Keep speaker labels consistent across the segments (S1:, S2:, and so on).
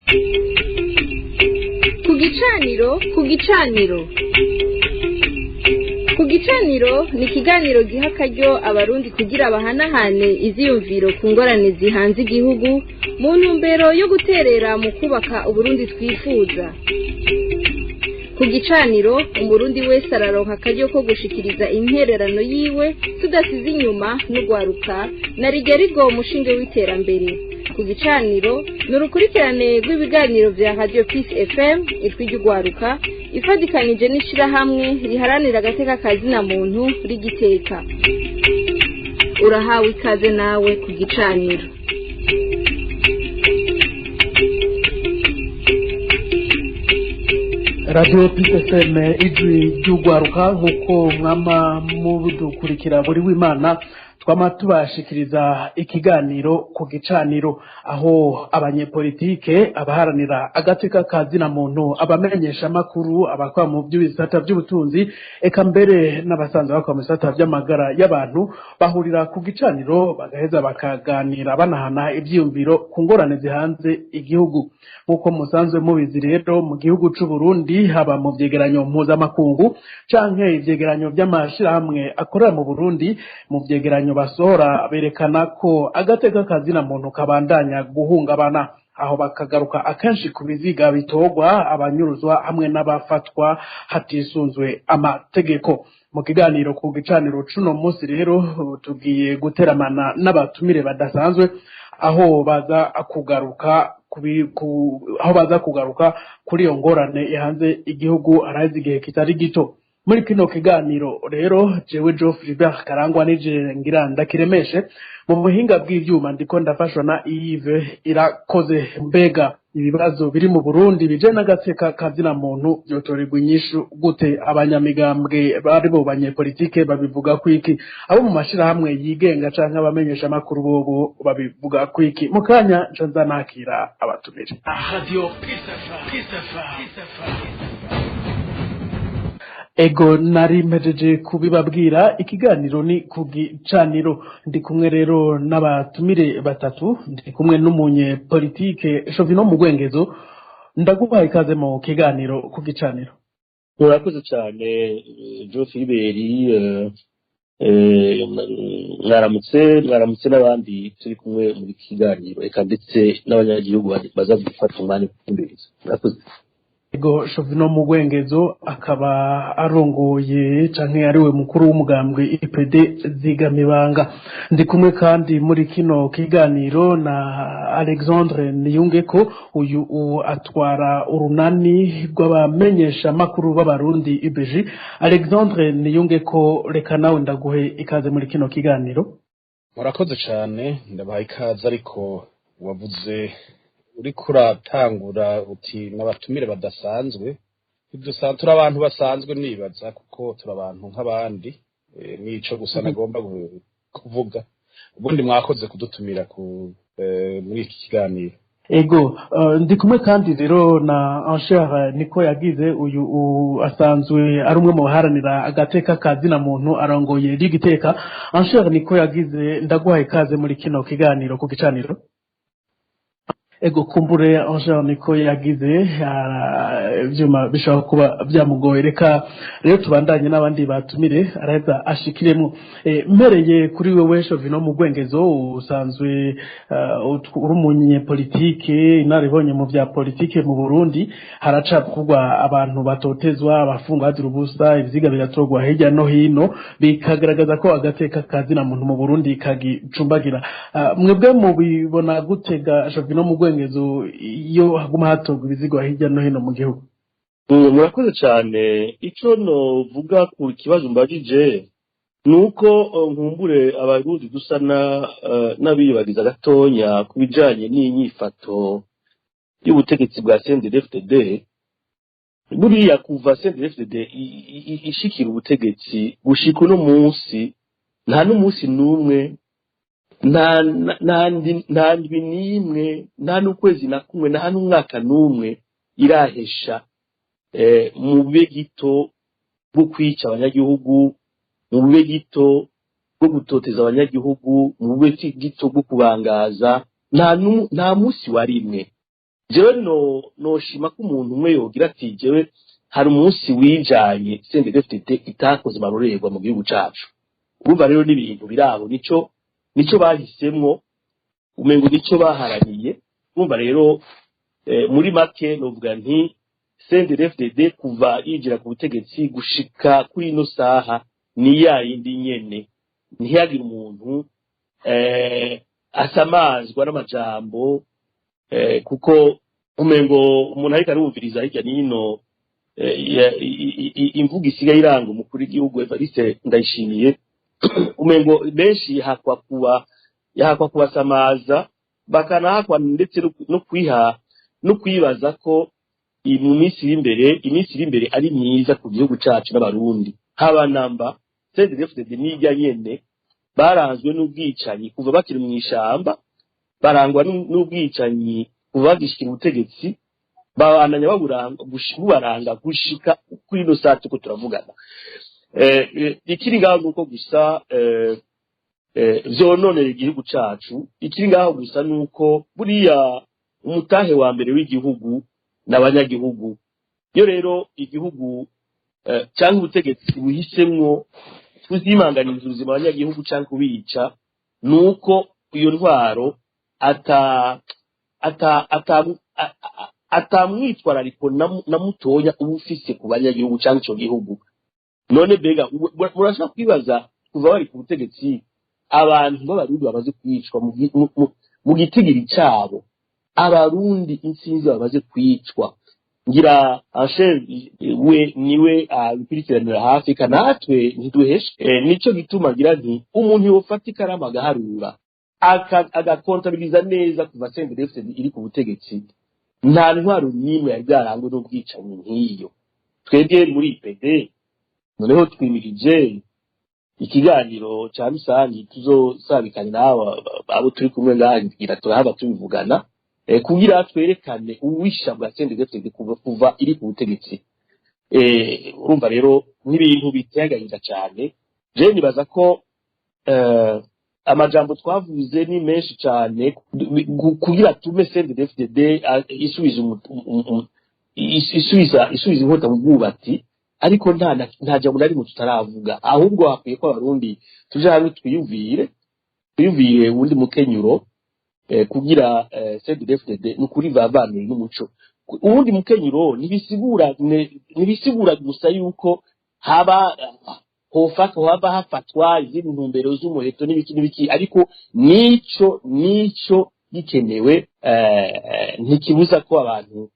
S1: Ku gicaniro, ku gicaniro, ku gicaniro ni ikiganiro giha akaryo Abarundi kugira bahanahane ivyiyumviro ku ngorane zihanze igihugu mu ntumbero yo guterera mu kubaka Uburundi twifuza. Ku gicaniro, Umurundi wese araronka akaryo ko gushikiriza intererano yiwe, tudasize inyuma n'urwaruka na rirya rigo umushinge w'iterambere. Ku gicaniro ni urukurikirane rw'ibiganiro vya Radio Peace FM, Ijwi ry'Urwaruka, ifadikanije n'ishirahamwe riharanira agateka kazina muntu rigiteka. Urahawe ikaze nawe ku gicaniro.
S2: Radio PSM, Ijwi ry'Urwaruka, nk'uko mwama mudukurikira buri w'Imana, twama tubashikiriza ikiganiro ku gicaniro, aho abanyepolitike, abaharanira agateka kazina muntu, abamenyesha makuru, abakora mu by'ibisata by'ubutunzi, eka mbere n'abasanzwe bakora mu bisata by'amagara y'abantu bahurira ku gicaniro, bagaheza bakaganira banahana ivyiyumviro ku ngorane zihanze igihugu. Nk'uko musanzwe mubizi rero, mu gihugu c'u Burundi, haba mu vyegeranyo mpuzamakungu canke ivyegeranyo vy'amashirahamwe akorera mu Burundi, mu vyegeranyo basohora berekana ko agateka kazina muntu kabandanya guhungabana, aho bakagaruka akenshi ku biziga bitorwa, abanyuruzwa hamwe n'abafatwa hatisunzwe amategeko. Mu kiganiro ku gicaniro cuno munsi rero, tugiye guteramana n'abatumire badasanzwe, aho baza kugaruka kuri iyo ngorane ihanze igihugu araheze igihe kitari gito. Muri kino kiganiro rero, jewe Geoffrey Philbert Karangwa nije ngira ndakiremeshe. Mu buhinga bw'ivyuma ndiko ndafashwa na Yves Irakoze. Mbega ibibazo biri mu Burundi bije n'agateka kazina muntu byotorerwa inyishu gute? Abanyamigambwe bari bo banyepolitike babivuga kwiki? Abo mu mashirahamwe yigenga canke abamenyesha amakuru bobo babivuga kwiki? Mu kanya nca nza nakira abatumire.
S3: Radio Peace FM, Peace FM, Peace FM.
S2: Ego, nari mpejeje kubibabwira, ikiganiro ni ku gicaniro. Ndi kumwe rero n'abatumire batatu. Ndi kumwe n'umunyepolitike Shovino Mugwengezo. Ndaguhaye ikaze mu kiganiro ku gicaniro.
S4: Murakoze cyane, Joe Philibert. Mwaramutse, mwaramutse n'abandi turi kumwe muri iki kiganiro, eka ndetse n'abanyagihugu baza gufata umwanya kumviriza. Murakoze.
S2: Ego, Shovino Mugwengezo akaba arongoye canke ariwe mukuru w'umugambwe IPD Zigamibanga. Ndi kumwe kandi muri kino kiganiro na Alexandre Niyungeko. Uyu atwara urunani rw'abamenyesha makuru b'Abarundi, IBG. Alexandre Niyungeko, reka nawe ndaguhe ikaze muri kino kiganiro.
S5: Murakoze cyane, ndabaha ikaze. Ariko wavuze uriko uratangura uti n'abatumire badasanzwe. Turi abantu basanzwe nibaza, kuko turi abantu nk'abandi. Nico gusa nagomba kuvuga. Ubundi mwakoze kudutumira muri iki kiganiro.
S2: Ego, ndi kumwe kandi rero na Ancher Niko yagize. Uyu asanzwe ari umwe mu baharanira agateka kazina muntu, arongoye rigiteka. Ancher Niko yagize, ndaguhaye ikaze muri kino kiganiro ku gicaniro. Ego, kumbure Ancher Niko yagize ivyuma bishobora kuba byamugoye. Reka rero tubandanye n'abandi batumire, araheza ashikiremo. Mpereye kuri wewe Shovino Mugwengezo, usanzwe uri umunyepolitike, inararibonye mu vya politike mu Burundi. Haracavugwa abantu batotezwa, abafungwa bazira ubusa, ibiziga bigatorwa hirya no hino, bikagaragaza ko agateka kazina muntu mu Burundi kagicumbagira. Mwebwe mubibona gutega, Shovino Mugwengezo, iyo haguma hatorwa ibiziga hirya no hino mu gihugu?
S4: Murakoze cyane. Icyo novuga ku kibazo mbajije ni uko nkumbure Abarundi dusa n'abiyibagiza gatonya ku bijanye n'inyifato y'ubutegetsi bwa CNDD-FDD. Buriya kuva CNDD-FDD ishikira ubutegetsi gushika uno munsi, nta n'umunsi n'umwe, nta ndwi n'imwe, nta n'ukwezi na kumwe, nta n'umwaka n'umwe irahesha mu bube gito bwo kwica abanyagihugu, mu bube gito bwo gutoteza abanyagihugu, mu bube gito bwo kubangaza. Nta munsi wa rimwe. Jewe no noshima ko umuntu umwe yogira ati jewe hari umunsi wijanye CNDD-FDD itakoze amarorerwa mu gihugu cacu. Urumva rero n'ibintu birabo, nico bahisemwo, umengo nico baharaniye. Urumva rero muri make novuga nti CNDD-FDD kuva yinjira ku butegetsi gushika kuri ino saha ni ya yindi nyene. Ntihagire umuntu asamazwa n'amajambo, kuko umengo umuntu ariko arumviriza hirya nino imvugo isigaye iranga umukuru w'igihugu Evariste Ndayishimiye, umengo benshi yahakwa kubasamaza, bakanahakwa ndetse no kwiha no kwibaza ko mu minsi iri imbere, iminsi iri imbere ari myiza ku gihugu cacu n'Abarundi. Haba namba. CNDD-FDD n'irya nyene baranzwe n'ubwicanyi kuva bakiri mu ishamba, barangwa n'ubwicanyi kuva bagishikira ubutegetsi, babandanya bubaranga gushika kuri ino saa turiko turavugana. Ikiri ngaho nuko gusa vyononera igihugu cacu. Ikiri ngaho gusa nuko buriya umutahe wa mbere w'igihugu n'abanyagihugu. Iyo rero igihugu cyangwa ubutegetsi buhisemwo kuzimanganiza ubuzima abanyagihugu cyangwa kubica, nuko iyo ntwaro ata ata ata atamwitwarariko na mutonya uba ufise ku banyagihugu cyangwa ico gihugu. None mbega murashobora kwibaza kuva bari ku butegetsi abantu b'Abarundi bamaze kwicwa mu gitigiri cabo, Abarundi insinzi bamaze kwicwa? Ngira Angel we niwe abikurikiranira hafi, natwe ntiduheshe. Nico gituma ngira nti umuntu yofata ikaramu agaharura, agakontabiliza neza kuva CNDD-FDD iri ku butegetsi, nta ntwaro n'imwe yari bwarangwe n'ubwicanyi nk'iyo. Twebwe muri IPD noneho twimirije ikiganiro ca rusangi tuzosabikanye n'abo abo turi kumwe ngaha, ngira turahaba tubivugana, kugira twerekane uwisha bwa CNDD-FDD kuva iri ku butegetsi. Urumva rero n'ibintu biteye agahinda cyane. Je nibaza ko amajambo twavuze ni menshi cyane kugira tume CNDD-FDD isubiza inkota mu bwubati, ariko nta jambo na rimwe tutaravuga. Ahubwo hakwiye ko Abarundi tuje hamwe, twiyumvire uwundi mukenyuro kugira CNDD-FDD nukuri vavanure n'umuco. Uwundi mukenyuro ntibisigura gusa yuko haba hofatwa, haba hafatwa izindi ntumbero z'umuheto n'ibiki n'ibiki, ariko nico gikenewe. Ntikibuza ko abantu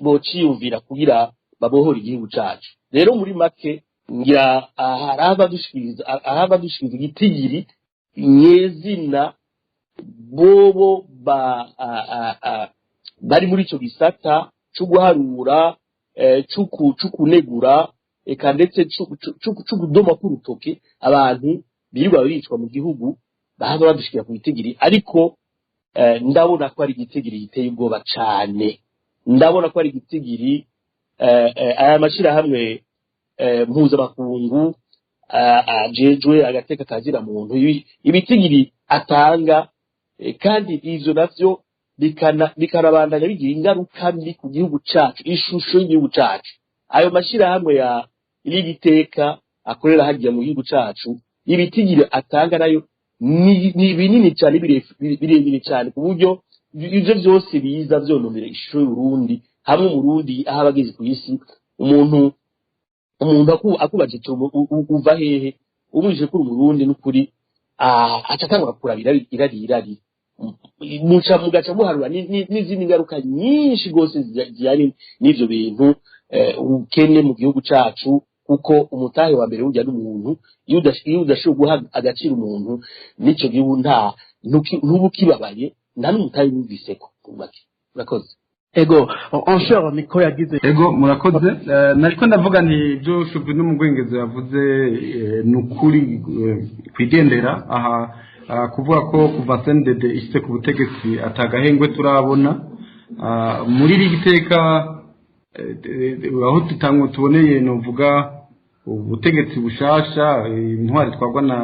S4: bociyumvira kugira babohora igihugu cacu. Rero muri make ngira haraba dushikiriza igitigiri nyezina bobo ba bari muri ico gisata co guharura, co kunegura, eka ndetse co kudoma k'urutoke abantu birirwa bicwa mu gihugu, bahava badushikira ku gitigiri. Ariko ndabona ko ari igitigiri giteye ubwoba cane. Ndabona ko ari igitigiri aya mashirahamwe mpuzamakungu ajejwe agateka kazira muntu, ibitigiri atanga, kandi ivyo navyo bikanabandanya bigira ingaruka mbi ku gihugu cacu, ishusho y'igihugu cacu. Ayo mashirahamwe ya y'igiteka akorera hagiye mu gihugu cacu, ibitigiri atanga nayo ni binini cyane, birebire cyane, ku buryo ivyo vyose biza vyononera ishusho y'Uburundi hamwe Umurundi aho aba ageze ku isi. Umuntu akubaje ati uva hehe, umwije ko uri Umurundi, n'ukuri aca atangura kurabira irari irari, muca mugaca muharura n'izindi ngaruka nyinshi rwose zijyanye n'ivyo bintu, ubukene mu gihugu cacu, kuko umutahe wa mbere burya n'umuntu. Iyo udashoboye guha agaciro umuntu, n'ico gihugu nta ntuba ukibabaye, nta n'umutahe wumviseko. Make urakoze.
S2: Ego, Ansheur niko yagize.
S6: Ego, murakoze. Nariko ndavuga nti ibyo Shubi n'umugwengezo yavuze ni ukuri kwigendera aha, kuvuga ko kuva CNDD ishyize ku butegetsi atagahengwe turabona. Muri iri giteka aho tutangwa tuboneye, novuga ubutegetsi bushasha, intwari twagwa na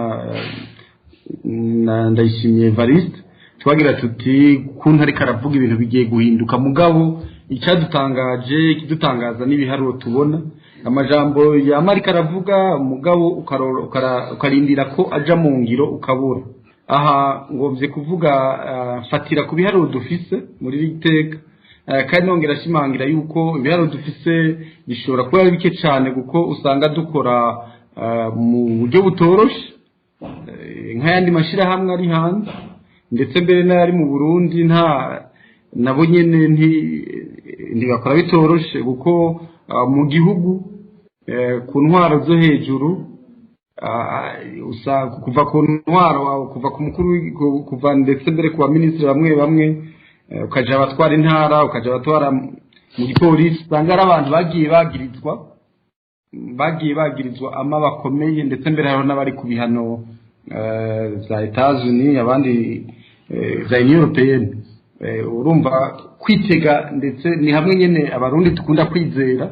S6: Ndayishimiye Evariste, Twagira tuti kuntu ariko aravuga ibintu bigiye guhinduka, mugabo icyadutangaje, ikidutangaza n'ibiharuro tubona. Amajambo yama ariko aravuga, mugabo ukarindira ko aja mu ngiro ukabura. Aha ngomvye kuvuga fatira ku biharuro dufise muri iri teka, kandi nongera ashimangira yuko ibiharuro dufise bishobora kuba ari bike cyane, kuko usanga dukora mu buryo butoroshe nk'ayandi mashyirahamwe ari hanze, ndetse mbere n'ayari mu Burundi, nta nabo nyene ntibakora bitoroshe, kuko mu gihugu ku ntwaro zo hejuru, kuva ku ntwaro, kuva ku mukuru, kuva ndetse mbere ku baminisitiri bamwe bamwe, ukaja abatwara intara, ukaja abatwara mu gipolisi, usanga ari abantu bagiye bagirizwa ama bakomeye, ndetse mbere hariho n'abari ku bihano za Etats-Unis, abandi za Union Européenne. Urumva kwitega, ndetse ni hamwe nyene Abarundi dukunda kwizera,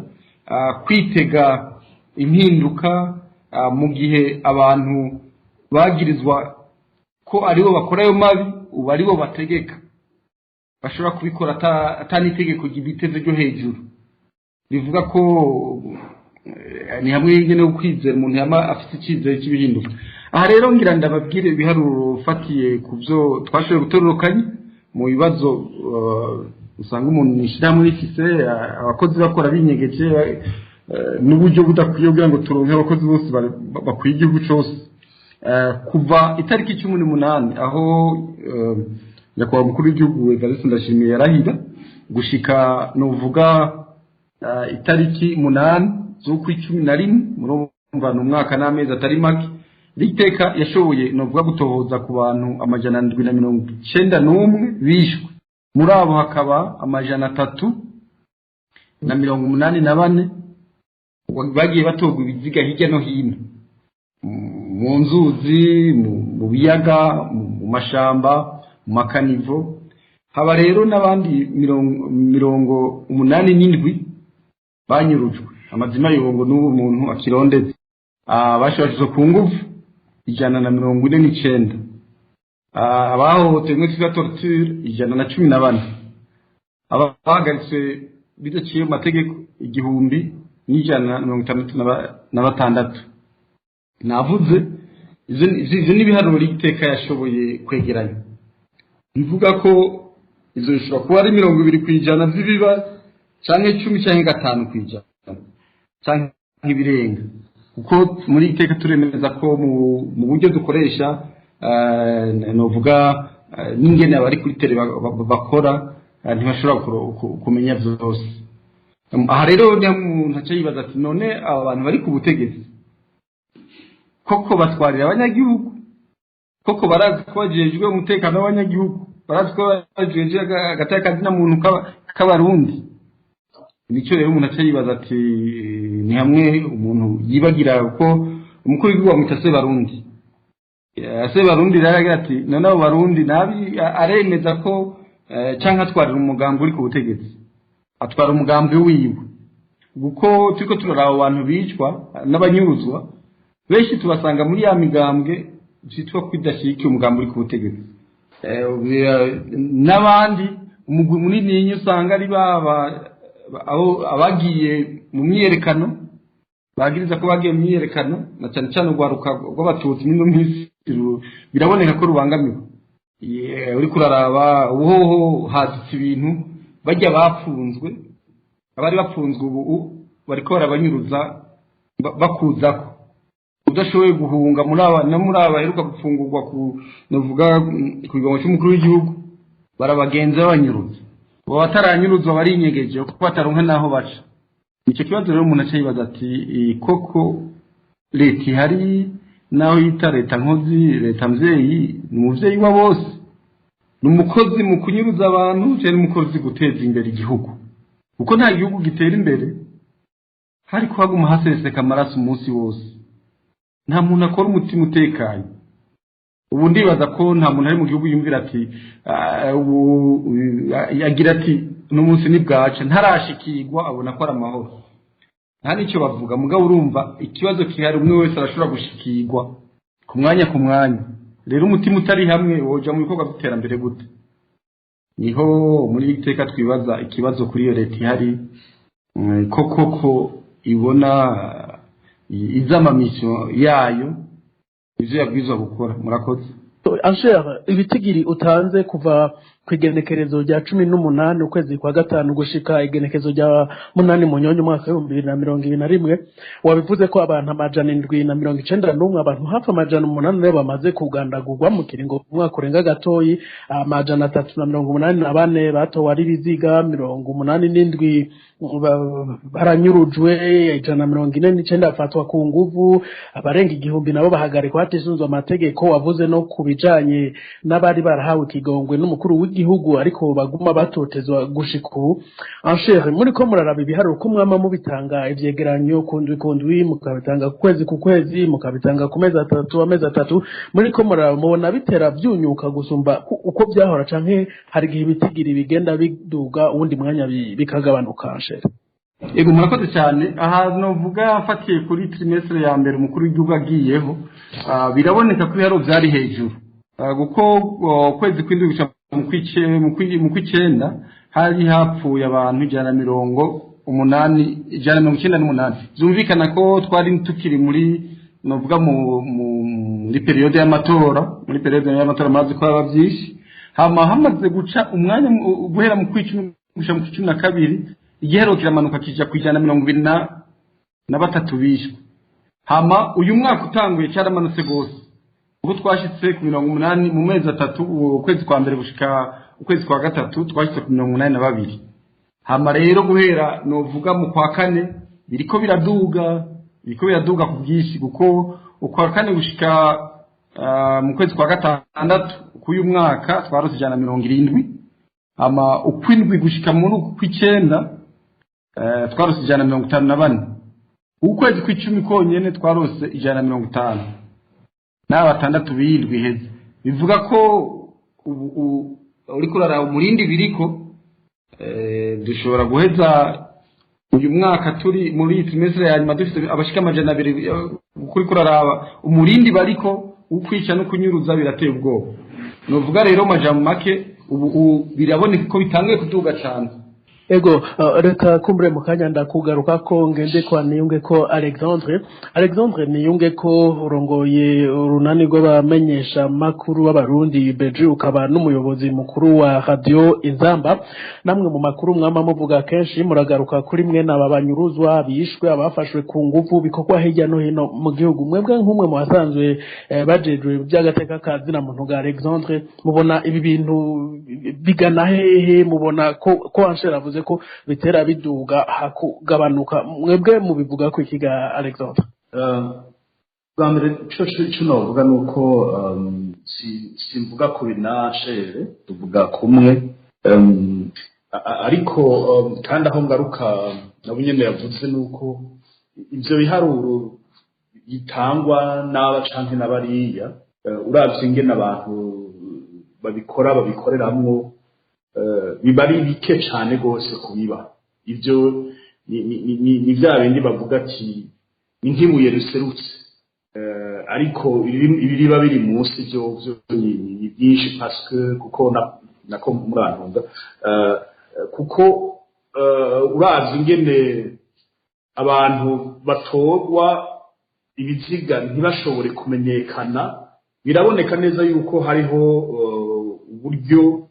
S6: kwitega impinduka mu gihe abantu bagirizwa ko aribo bakora ayo mabi ubu aribo bategeka, bashobora kubikora ata n'itegeko ryibiteze ryo hejuru rivuga ko ni hamwe nyene ho kwizera, umuntu yama afite icyizere cy'ibihinduka. Aha rero ngira ndababwire ibiharuro ufatiye ku byo twashoboye gutororokanya mu bibazo usanga umuntu mw'ishyirahamwe rifise abakozi bakora binyegeje n'uburyo budakwiye kugira ngo turonke abakozi bose bakwiye igihugu cose. Kuva itariki 18 aho nyakubahwa umukuru w'igihugu Evariste Ndayishimiye yarahira, gushika nuvuga itariki 8 z'ukwa 11, murumva ni umwaka n'amezi atari make, riteka yashoboye novuga gutohoza ku bantu 791 bishwe. Muri abo hakaba 384 bagiye batorwa ibiziga hirya no hino mu nzuzi, mu biyaga, mu mashamba, mu ma caniveaux. Haba rero n'abandi 87 banyurujwe amazima yongo n'ubu muntu akirondetse. Bashobashije ku nguvu 149, abahohotewe muri twita torture 114, abahagaritswe bidaciye mu mategeko 1166. Navuze ivyo n'ibiharuro iteka yashoboye kwegeranya, bivuga ko ivyo bishobora kuba ari 20% vy'ibiba, canke 10 canke 5% canke ibirenga, kuko muri iteka turemeza ko mu buryo dukoresha novuga n'ingene abari kuri terrain bakora ntibashobora kumenya vyose. Aha rero niho umuntu aca yibaza ati: none aba bantu bari ku butegetsi koko batwarira abanyagihugu? Koko barazi ko bajejwe umutekano w'abanyagihugu? Barazi ko bajejwe agateka kazina muntu k'Abarundi? Nicyo rero umuntu aca yibaza ati ni hamwe umuntu yibagira ko umukuru w'igihugu bamwita Sebarundi. Sebarundi rero aragira ati: none abo Barundi nabi aremeza ko canke atwarira umugambi uri ku butegetsi, atwara umugambi wiwe? Kuko turiko turaraba abo bantu bicwa n'abanyuruzwa, benshi tubasanga muri ya migambwe vyitwa ko idashyigikiye umugambi uri ku butegetsi. N'abandi umugwi munini usanga ari baba abo abagiye mu myiyerekano, bagiriza ko bagiye mu myiyerekano, na cyane cyane urwaruka rw'Abatutsi. N'ino minsi biraboneka ko rubangamiwe. Uriko uraraba ubuhoho hadutse ibintu bajya bapfunzwe, abari bapfunzwe ubu bariko barabanyuruza bakuzako udashoboye guhunga. Muri aba no muri aba baheruka gufungurwa ku navuga ku kigongo cy'umukuru w'igihugu, barabagenza babanyuruza. Abo bataranyuruzwa barinyegeje kuko bataronka n'aho baca. Icyo kibazo rero umuntu aca yibaza ati: koko leta ihari, naho yita leta nkozi, leta mvyeyi, ni umuvyeyi wa bose, ni umukozi mu kunyuruza abantu cyangwa ni umukozi guteza imbere igihugu? Kuko nta gihugu gitera imbere hariko haguma haseseka amaraso umunsi wose, nta muntu akora umutima utekanye. Ubu ndibaza ko nta muntu ari mu gihugu yumvira ati ubu agira ati uno munsi ni bwaca ntarashikirwa, abona ko ari amahoro. Nta n'icyo bavuga. Mugabo urumva ikibazo kihari, umwe wese arashobora gushikirwa ku mwanya ku mwanya. Rero umutima utari hamwe woja mu bikorwa by'iterambere gute? Niho muri iteka twibaza ikibazo kuri iyo leta ihari, ko koko ibona izamamisyo yayo, ivyo yabwirizwa gukora. Murakoze.
S2: Ansher, ibitigiri utanze kuva ku igenekerezo rya 18 ukwezi kwa gatanu gushika igenekerezo rya 8 Munyonyo umwaka w'2021, wabivuze ko abantu 791, abantu hafi 800 rero bamaze kugandagurwa mu kiringo umwaka urenga gatoyi, 384 batowe ari ibiziga, 87 baranyurujwe, 149 bafatwa ku nguvu, abarenga 1000 nabo bahagarikwa hatisunzwe amategeko. Wavuze no ku bijanye n'abari barahawe ikigongwe n'umukuru w'igihugu ariko baguma batotezwa gushika ubu. Anshere, muri ko muraraba ibiharuro ko mwama mubitanga ivyegeranyo kundwi kundwi, mukabitanga ku kwezi ku kwezi, mukabitanga ku mezi atatu amezi atatu, muri ko muraraba mubona bitera vyunyuka gusumba uko vyahora, canke hari igihe ibitigiri bigenda biduga uwundi mwanya bikagabanuka, Anshere?
S6: Ego, murakoze cyane. Aha novuga mfatiye kuri trimestre ya mbere umukuru w'igihugu agiyeho, biraboneka ko ibiharuro byari hejuru, kuko ukwezi kw'indwi guca mu kw'icenda hari hapfuye abantu 180, 198. Byumvikana ko twari tukiri muri, novuga, muri période y'amatora. Muri période y'amatora murazi ko haba byinshi. Hama hamaze guca umwanya, guhera mu kw'icumi guca mu kw'icumi na kabiri, igihero kiramanuka kija ku 123 bishwe. Hama uyu mwaka utanguye cyaramanutse gose, ubwo twashitse ku 80 mu mezi atatu, ukwezi kwa mbere gushika ukwezi kwa gatatu, twashitse ku 82. Hama rero guhera, novuga, mu kwa kane biriko biraduga, biriko biraduga ku bwinshi, kuko ukwa kane gushika mu kwezi kwa gatandatu k'uyu mwaka twarose 170. Hama ukwindwi gushika muri uku kw'icenda twarose 154. Ukwezi kw'icumi konyene twarose 156 b'indwi iheze. Bivuga ko ubu uriko uraraba umurindi biriko, dushobora guheza uyu mwaka turi muri trimestre ya nyuma dufite abashika 200. Uriko uraraba umurindi bariko ukwica no kunyuruza, birateye ubwoba. Novuga rero majambo make, ubu biraboneka ko bitanguye kuduga cyane.
S2: Ego, reka kumbure mu kanya ndakugaruka ko ngende kwa Niyunge ko Alexandre. Alexandre Niyunge ko urongoye urunani rw'abamenyesha makuru b'Abarundi Beji, ukaba n'umuyobozi mukuru wa Radio Inzamba. Namwe mu makuru mwama muvuga kenshi, muragaruka kuri mwe n'aba banyuruzwa, bishwe, abafashwe ku nguvu, bikorwa hirya no hino mu gihugu. Mwebwe nk'umwe mu basanzwe bajejwe by'agateka ka zina muntu ga Alexandre, mubona ibi bintu bigana hehe? Mubona ko Anshere avuze ko bitera biduga hakugabanuka, mwebwe mubivuga ko iki ga Alexandre?
S7: Bwa mbere ico novuga ni uko simvuga ku binashere, tuvuga kumwe. Ariko kandi aho ngaruka nabo nyene yavuze ni uko ivyo biharuro bitangwa n'aba canke n'abariya, uravye ingene abantu babikora babikoreramwo, biba ari bike cane gose kubiba. Ivyo ni vya bindi bavuga ati ni nk'ibuye riserutse, ariko ibiriba biri munsi vyo ni byinshi, parce que kuko nako murantunga, kuko uravye ingene abantu batorwa ibiziga ntibashobore kumenyekana, biraboneka neza yuko hariho uburyo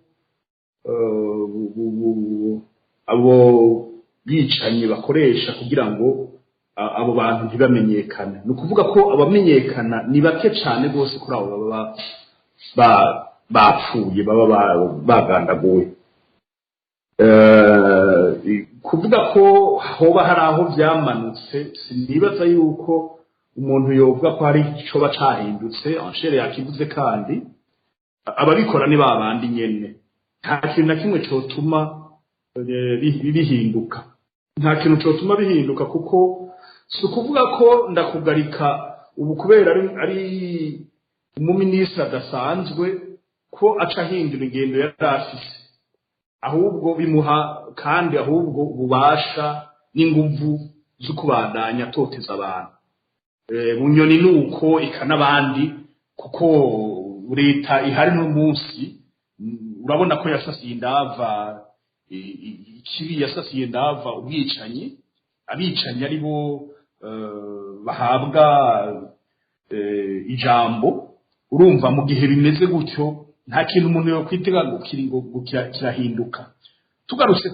S7: abo bicanyi bakoresha kugira ngo abo bantu ntibamenyekane. Ni ukuvuga ko abamenyekana ni bake cane rwose kuri abo baba bapfuye, baba bagandaguwe. Kuvuga ko hoba hari aho vyamanutse, sinibaza yuko umuntu yovuga ko hari icoba cahindutse. Anshere yakivuze, kandi ababikora ni babandi nyene. Nta kintu na kimwe cotuma bihinduka, nta kintu cotuma bihinduka, kuko si ukuvuga ko ndakugarika ubu kubera ari umuminisitiri adasanzwe ko aca ahindura ingendo yari afise. Ahubwo bimuha kandi ahubwo ububasha n'inguvu zo kubandanya atoteza abantu. Bunyoni nuko ika n'abandi, kuko Leta ihari no munsi, urabona ko yasasiye indava ikibi, yasasiye indava ubwicanyi, abicanyi ari bo bahabwa ijambo. Urumva, mu gihe bimeze gutyo, nta kintu umuntu yokwitega ngo kiri ngo kirahinduka. Tugarutse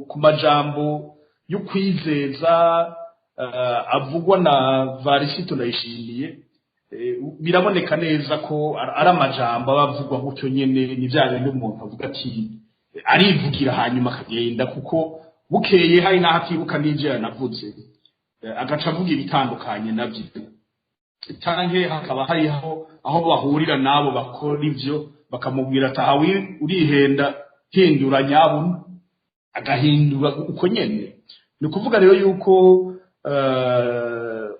S7: ku majambo yo kwizeza avugwa na Varisito Ndayishimiye, biraboneka neza ko ari amajambo aba avugwa gutyo nyene. Ni bya bindi umuntu avuga ati arivugira, hanyuma akagenda, kuko bukeye hari n'aho atibuka n'ivyo yanavuze, agaca avuga ibitandukanye navyo, canke hakaba hariho aho bahurira n'abo bakora ivyo, bakamubwira ati: "Aha urihenda, hindura nyabuna", agahindura uko nyene. Ni ukuvuga rero yuko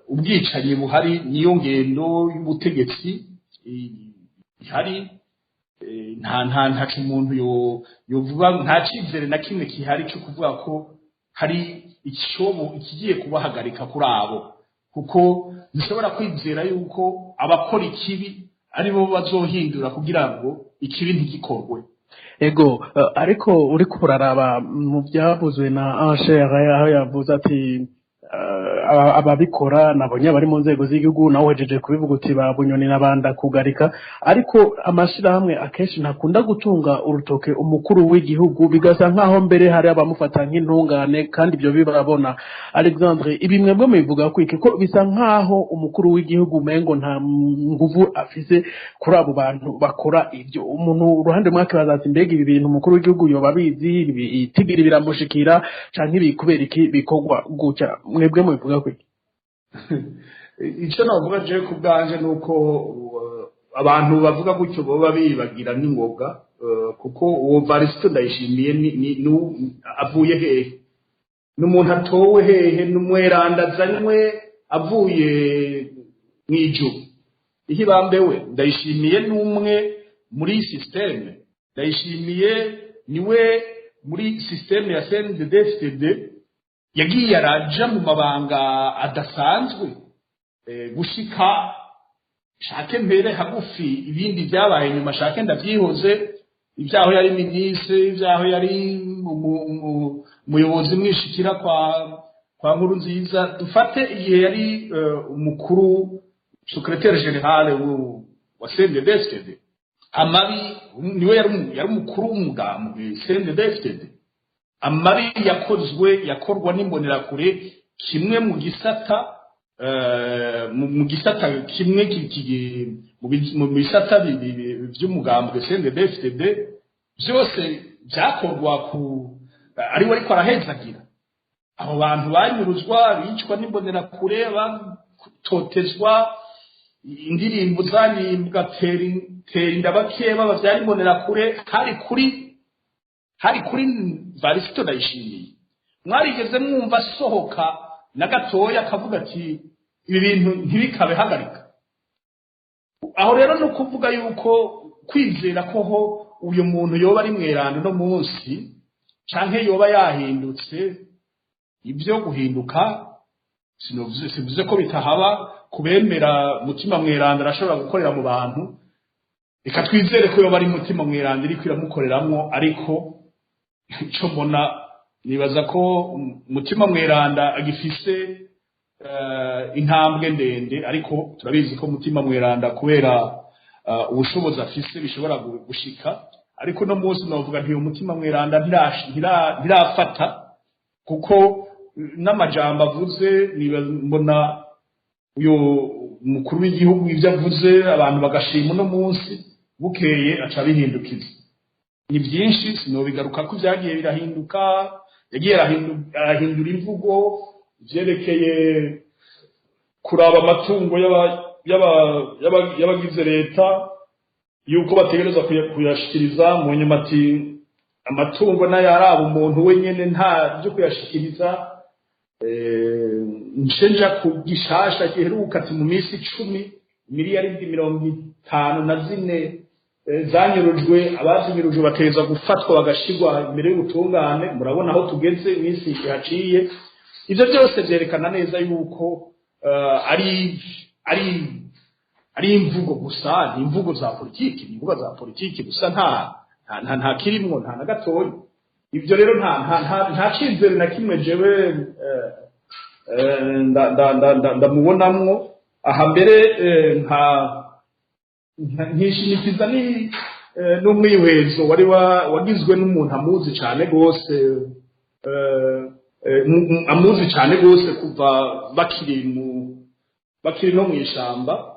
S7: ubwicanyi buhari, niyo ngendo y'ubutegetsi ihari. Nta ntaco umuntu yovuga, nta cizere na kimwe kihari cyo kuvuga ko hari icobo ikigiye kubahagarika kuri abo, kuko ntushobora kwizera yuko abakora ikibi ari bo bazohindura kugira ngo ikibi ntigikorwe.
S2: Ego, ariko uriko uraraba mu byavuzwe na Anshere, aho yavuze ati ababikora nabonye abari mu nzego z'igihugu, nawe uhejeje kubivuga uti ba Bunyoni n'abanda kugarika, ariko amashirahamwe akenshi ntakunda gutunga urutoke umukuru w'igihugu, bigasa nkaho mbere hari abamufata nk'intungane, kandi ibyo bibabona. Alexandre, ibi mwebwe mubivuga kwiki, ko bisa nkaho umukuru w'igihugu umengo nta nguvu afise kuri abo bantu bakora ibyo? Umuntu uruhande mwakibaza ati: mbega ibi bintu umukuru w'igihugu yoba abizi, ibi itigiri biramushikira, canke ibi kubera iki bikorwa gutya? Mwebwe mubivuga kwiki?
S7: Icyo navuga je ku bwanje ni uko abantu bavuga gutyo boba bibagira n'ingoga, kuko uwo Varisito Ndayishimiye avuye hehe? Ni umuntu atowe hehe? Ni umweranda azanywe avuye mu ijuru? Ihibambewe, Ndayishimiye ni umwe muri système. Ndayishimiye niwe muri système ya CNDD-FDD yagiye araja mu mabanga adasanzwe, gushika shake mbere hagufi. Ibindi byabaye nyuma shake ndavyihoze, ibyaho yari minisitiri, ibyaho yari umuyobozi mwishikira kwa Nkuru Nziza, dufate igihe yari umukuru, secrétaire général wa CNDD-FDD. Amabi niwe yari umukuru w'umugambwe CNDD-FDD. Amabi yakozwe yakorwa n'imbonerakure, kimwe mu gisata mu gisata kimwe mu bisata by'umugambwe CNDD-FDD, byose byakorwa ku ariwe ariko arahezagira. Abo bantu banyuruzwa, bicwa n'imbonerakure, batotezwa, indirimbo zarimbwa tera inda bakeba bavyara imbonerakure, hari kuri Varisito Ndayishimiye. Mwarigeze mwumva asohoka na gatoya akavuga ati: "Ibi bintu ntibikabe, hagarika"? Aho rero ni ukuvuga yuko kwizera ko ho uyu muntu yoba ari mweranda uno munsi canke yoba yahindutse, ibyo guhinduka sivuze ko bitahaba. Kubemera Mutima Mweranda arashobora gukorera mu bantu, reka twizere ko yoba ari Mutima Mweranda iriko iramukoreramwo. Ariko ico mbona, nibaza ko Mutima Mweranda agifise intambwe ndende, ariko turabizi ko Mutima Mweranda, kubera ubushobozi afise, bishobora gushika. Ariko no munsi novuga nti uyu Mutima Mweranda ntirafata, kuko n'amajambo avuze, niba mbona uyu mukuru w'igihugu ibyo avuze abantu bagashima uno munsi, bukeye aca bihindukiza. Ni byinshi, sinobigaruka ko byagiye birahinduka, yagiye arahindura imvugo vyerekeye kuraba amatungo y'abagize leta, yuko bategerezwa kuyashikiriza. Mu nyuma ati amatungo nayo araba umuntu wenyene, nta byo kuyashikiriza. Nce ku gishasha giheruka, ati mu minsi 10 miliyaridi 54 zanyurujwe, abazinyurujwe bategerezwa gufatwa bagashirwa imbere y'ubutungane. Murabona aho tugeze, iminsi ihaciye. Ivyo byose vyerekana neza yuko ari Ari imvugo gusa, ni imvugo za politiki, ni imvugo za politiki gusa, nta kirimwo, nta na gatoya. Ibyo rero nta cizere na kimwe jewe ndamubonamwo. Aha mbere nka nkishimikiza ni n'umwihwezo wari wagizwe n'umuntu amuzi cyane rwose, amuzi cyane rwose kuva bakiri no mu ishamba,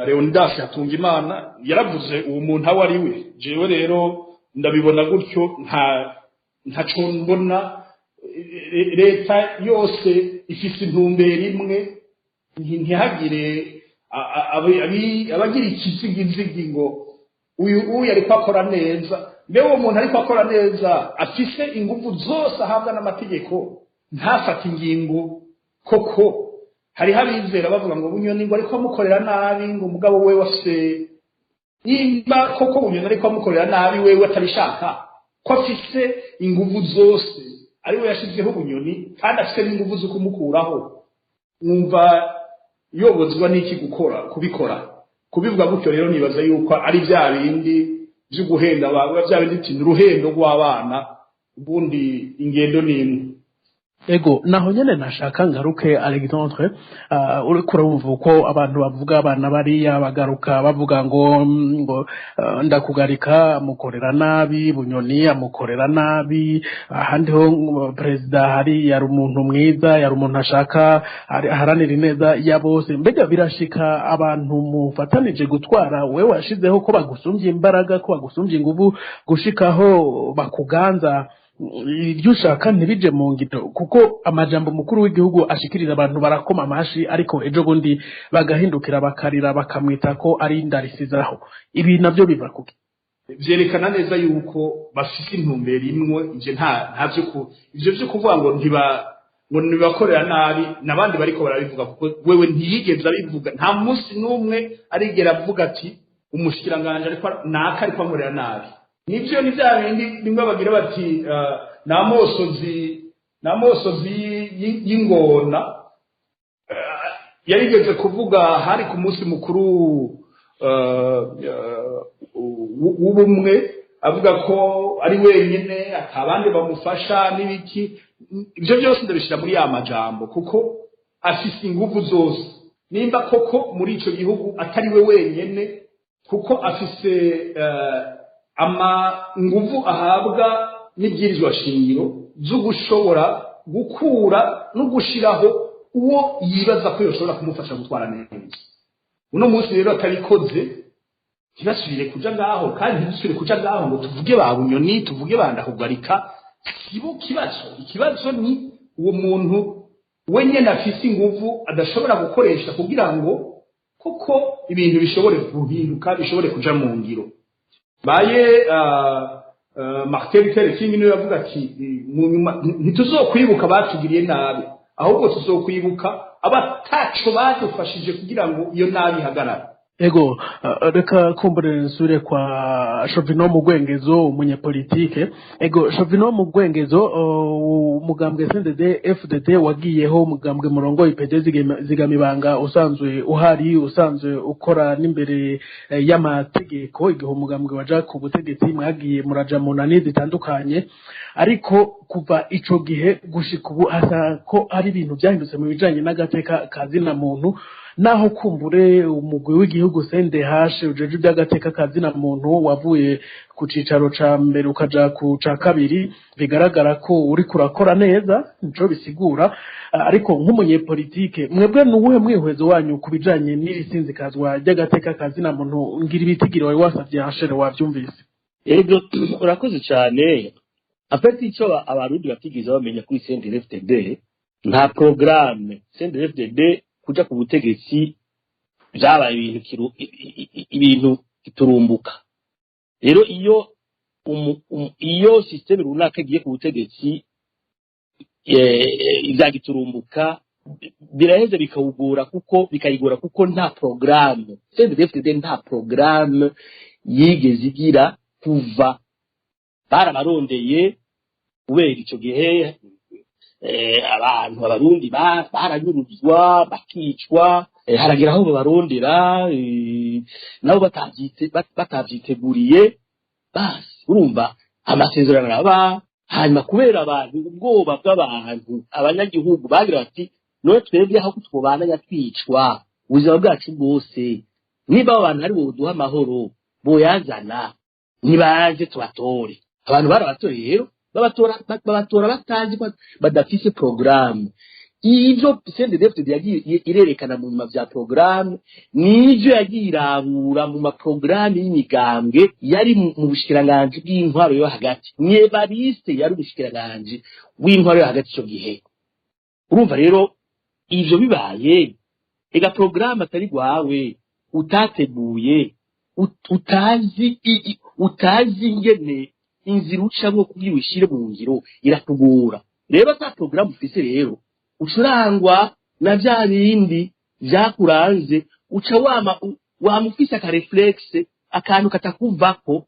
S7: Leonidas Hatungimana. Yaravuze uwo muntu aho ari we. Jewe rero ndabibona gutyo, ntaco mbona. Leta yose ifise intumbero imwe, ntihagire abagira ikizigizigi ngo uyu ariko akora neza. Mbe uwo muntu ariko akora neza, afise ingufu zose ahabwa n'amategeko, ntafate ingingo koko? Hariho abizera bavuga ngo Bunyoni ngo ariko amukorera nabi, ngo umugabo we wafise. Nimba koko Bunyoni ariko amukorera nabi, wewe atabishaka, ko afise ingufu zose, ari we yashyizeho Bunyoni kandi afise n'ingufu zo kumukuraho, mwumva yobozwa n'iki gukora, kubikora, kubivuga gutyo? Rero nibaza yuko ari bya bindi byo guhenda, bya bindi uti uruhendo rw'abana, ubundi ingendo ni imwe.
S2: Ego, naho nyene nashaka ngaruke, Alexandre. Uriko urumva uko abantu bavuga, abana bariya bagaruka bavuga ngo Ndakugarika amukorera nabi, Bunyoni amukorera nabi, ahandi ho perezida hari yari umuntu mwiza, yari umuntu ashaka aharanira ineza ya bose. Mbega birashika abantu mufatanije gutwara, wewe washizeho, ko bagusumvye imbaraga, ko bagusumvye inguvu, gushikaho bakuganza, ibyo ushaka ntibije mu ngiro? Kuko amajambo mukuru w'igihugu ashikiriza, abantu barakoma amashi, ariko ejo bundi bagahindukira bakarira, bakamwita ko ari indarisizaho. Ibi navyo biva kuki?
S7: Vyerekana neza yuko bafise intumbero imwe. Ivyo nta vyo ku ivyo vyo kuvuga ngo ntiba ngo ntibakorera nabi, n'abandi bariko barabivuga, kuko wewe ntiyigeze abivuga. Nta munsi n'umwe arigera avuga ati umushikiranganje ariko naka ariko ankorera nabi. Nivyo, ni vya bindi bimwe bagira bati namosozi y'ingona. Yarigeze kuvuga, hari ku munsi mukuru w'ubumwe, avuga ko ari wenyine, atabandi bamufasha n'ibiki. Ibyo byose ndabishyira muri ya majambo, kuko afise inguvu zose. Nimba koko muri ico gihugu atari we wenyene, kuko afise ama nguvu ahabwa n'ibwirizwa shingiro zo gushobora gukura no gushiraho uwo yibaza ko yoshobora kumufasha gutwara neza. Uno munsi rero atabikoze, ntibasubire kuja ngaho, kandi ntidusubire kuja ngaho ngo tuvuge ba Bunyoni, tuvuge ba Ndakugarika. Sibo kibazo. Ikibazo ni uwo muntu we nyene afise inguvu adashobora gukoresha kugira ngo koko ibintu bishobore guhinduka, bishobore kuja mu ngiro. Baye Martin Luther King niwe yavuga ati mu nyuma ntituzokwibuka batugiriye nabi, ahubwo tuzokwibuka abataco badufashije kugira ngo iyo nabi ihagarare.
S2: Ego, reka kumbure nsubire kwa Shovino mu Gwengezo, umunyepolitike. Ego, Shovino mu Gwengezo, umugambwe CNDD FDD wagiyeho, umugambwe murongo IPD Zigamibanga usanzwe uhari, usanzwe ukora n'imbere y'amategeko. Igihe umugambwe waja ku butegetsi, mwagiye muraja mu nani zitandukanye, ariko kuva ico gihe gushika ubu hasa ko ari ibintu byahindutse mu bijanye n'agateka ka zina muntu, naho kumbure umugwi w'igihugu CNDH ujeje iby'agateka ka zina muntu wavuye ku cicaro ca mbere ukaja ku ca kabiri, bigaragara ko uri kurakora neza, nico bisigura. Ariko nk'umunyepolitike, mwebwe nuwuhe mwihwezo wanyu ku bijanye n'iri sinzikazwa ry'agateka ka zina muntu? Ngira ibitigiro wari wasavye Anshere wavyumvise.
S4: Ego, urakoze cyane. Afite icyo Abarundi batigeze bamenya kuri CNDD-FDD, nta programme. CNDD-FDD kuja ku butegetsi byabaye ibintu ibintu giturumbuka. Rero iyo système runaka igiye ku butegetsi ibya giturumbuka, biraheze bikawugura, kuko bikayigura, kuko nta programme. CNDD-FDD nta programme yigeze igira kuva barabarondeye. Kubera ico gihe abantu, Abarundi baranyuruzwa, bakicwa. Haragira aho babarondera, nabo batavyiteguriye. Basi urumva amasezerano araba, hanyuma kubera abantu ubwoba bw'abantu, abanyagihugu bagira bati: "None twebwe aho twobandanya twicwa ubuzima bwacu bwose, niba abo bantu ari boduha amahoro, boyazana, nibaze tubatore." Abantu barabatoreye rero, babatora batazi ko badafise porogaramu. Ivyo CNDD-FDD yagiye irerekana mu nyuma vya porogaramu, nivyo yagiye irabura mu maporogaramu y'imigambwe yari mu bushikiranganji bw'intwaro yo hagati. Ni Evariste yari umushikiranganji w'intwaro yo hagati ico gihe. Urumva rero ivyo bibaye, ega porogaramu atari rwawe utateguye, utazi ingene inzira ucamwo kugira uyishire mu ngiro, irakugora. Rero ata porogaramu ufise rero, ucurangwa na vya bindi vyakuranze, uca wama ufise aka réflexe, akantu katakuvako,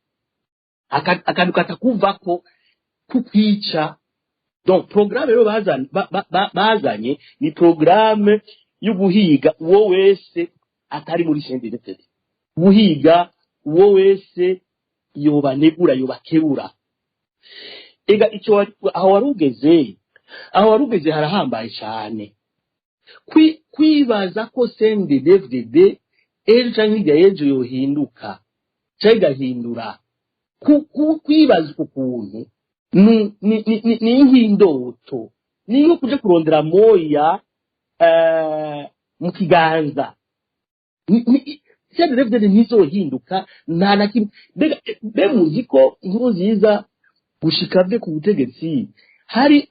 S4: akantu katakuvako kukwica. Donc programme rero bazanye ni programme yo guhiga uwo wese atari muri CNDD-FDD, guhiga uwo wese yobanegura, yobakebura. Ega icyo aho wari ugeze harahambaye cyane. Kwibaza ko CNDD-FDD ejo canke hirya y'ejo yohinduka canke igahindura, kwibaza uku kuntu ni nk'indoto, ni nko kuja kurondera moya mu kiganza. CNDD-FDD ntizohinduka nta na kimwe. Mbega be muzi ko Nkurunziza gushika ave ku butegetsi hari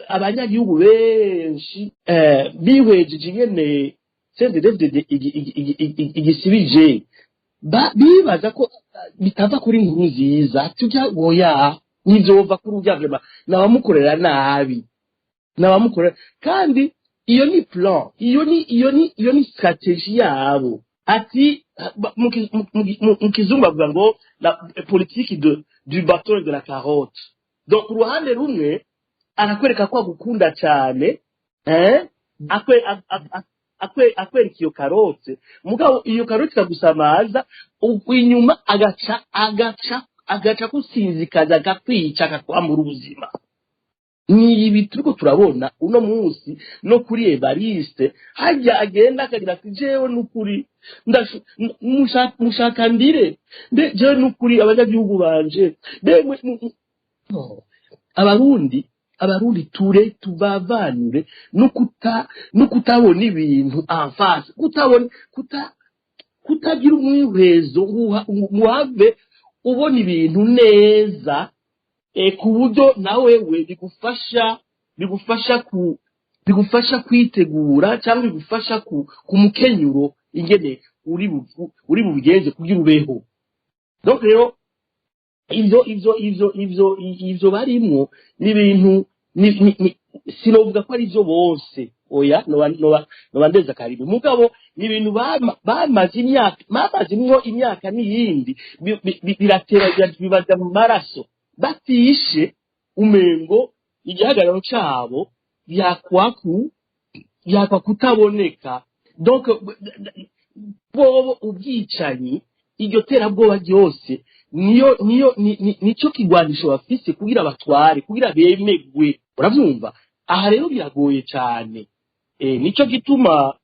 S4: abanyagihugu benshi bihwejeje ingene CNDD-FDD igisibije, bibaza ko bitava kuri Nkurunziza, tujya oya, ntivyova kuri urya, vraiment nabamukorera nabi, nabamukorera. Kandi iyo ni plan, iyo ni stratégie yabo. Ati mu kizungu bavuga ngo la politique du bâton et de la carotte. Donc uruhande rumwe arakwereka ko agukunda cyane, akwereka iyo carotte, mugabo iyo carotte ikagusamaza, inyuma agaca kusinzikaza, akakwica, akakwambura ubuzima. Ni ibi turiko turabona uno munsi no kuri Evariste. Hajya agenda akagira ati: "Jewe nukuri mushaka ndire mbe, jewe nukuri abanyagihugu banje mbe no." Abarundi ture tubavanure no kutabona ibintu en face, kutabona, kutagira umwihwezo ngo uhave ubona ibintu neza, ku buryo nawe we bigufasha kwitegura, cyangwa bigufasha ku mukenyuro ingene uri bubigenze kugira ubeho. Donc rero ivyo barimwo ni ibintu sinovuga ko ari byo bose, oya, noba ndeza karibu. Mugabo ni ibintu bamaze imyaka, bamazemwo imyaka n'iyindi, biratera bibaza mu maraso. Batishe umengo igihagararo cabo yakwa kutaboneka. Donc bobo ubwicanyi, iryo terabwoba ryose, niyo nico kigwanisho bafise kugira batware, kugira bemegwe. Uravyumva, aha rero biragoye cyane. Nico gituma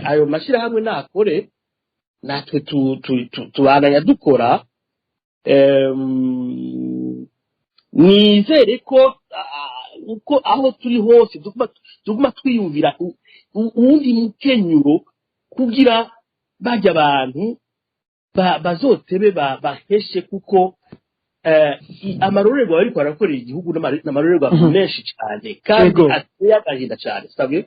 S4: ayo mashyirahamwe nakore, natwe tubandanya dukora. Nizere ko uko aho turi hose tuguma twiyumvira uwundi mukenyuro kugira bajya abantu bazotebe baheshe, kuko amarorerwa bariko barakorera igihugu n'amarorerwa menshi cyane kandi ateye agahinda cyane sabwe.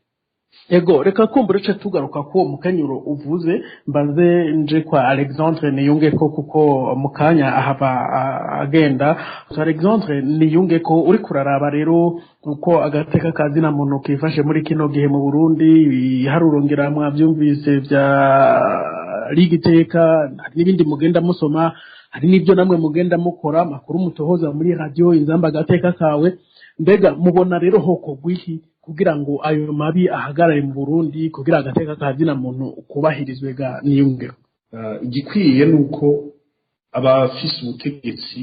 S2: Ego, reka kumbura uce tugaruka ko uwo mukenyuro uvuze, mbanze nje kwa Alexandre Niyungeko, kuko mu kanya ahava agenda. Alexandre Niyungeko, uri kuraraba rero uko agateka kazina muntu kifashe muri kino gihe mu Burundi, ibiharuro ngira mwavyumvise vya Ligue Iteka, hari n'ibindi mugenda musoma, hari n'ibyo namwe mugenda mukora, amakuru mutohoza muri Radio Inzamba Agateka Kawe. Mbega mubona rero hokorwa iki Kugira ngo ayo mabi ahagarare mu Burundi, kugira agateka ka zina muntu kubahirizwe, ga Niyunge?
S7: Igikwiye ni uko abafise ubutegetsi,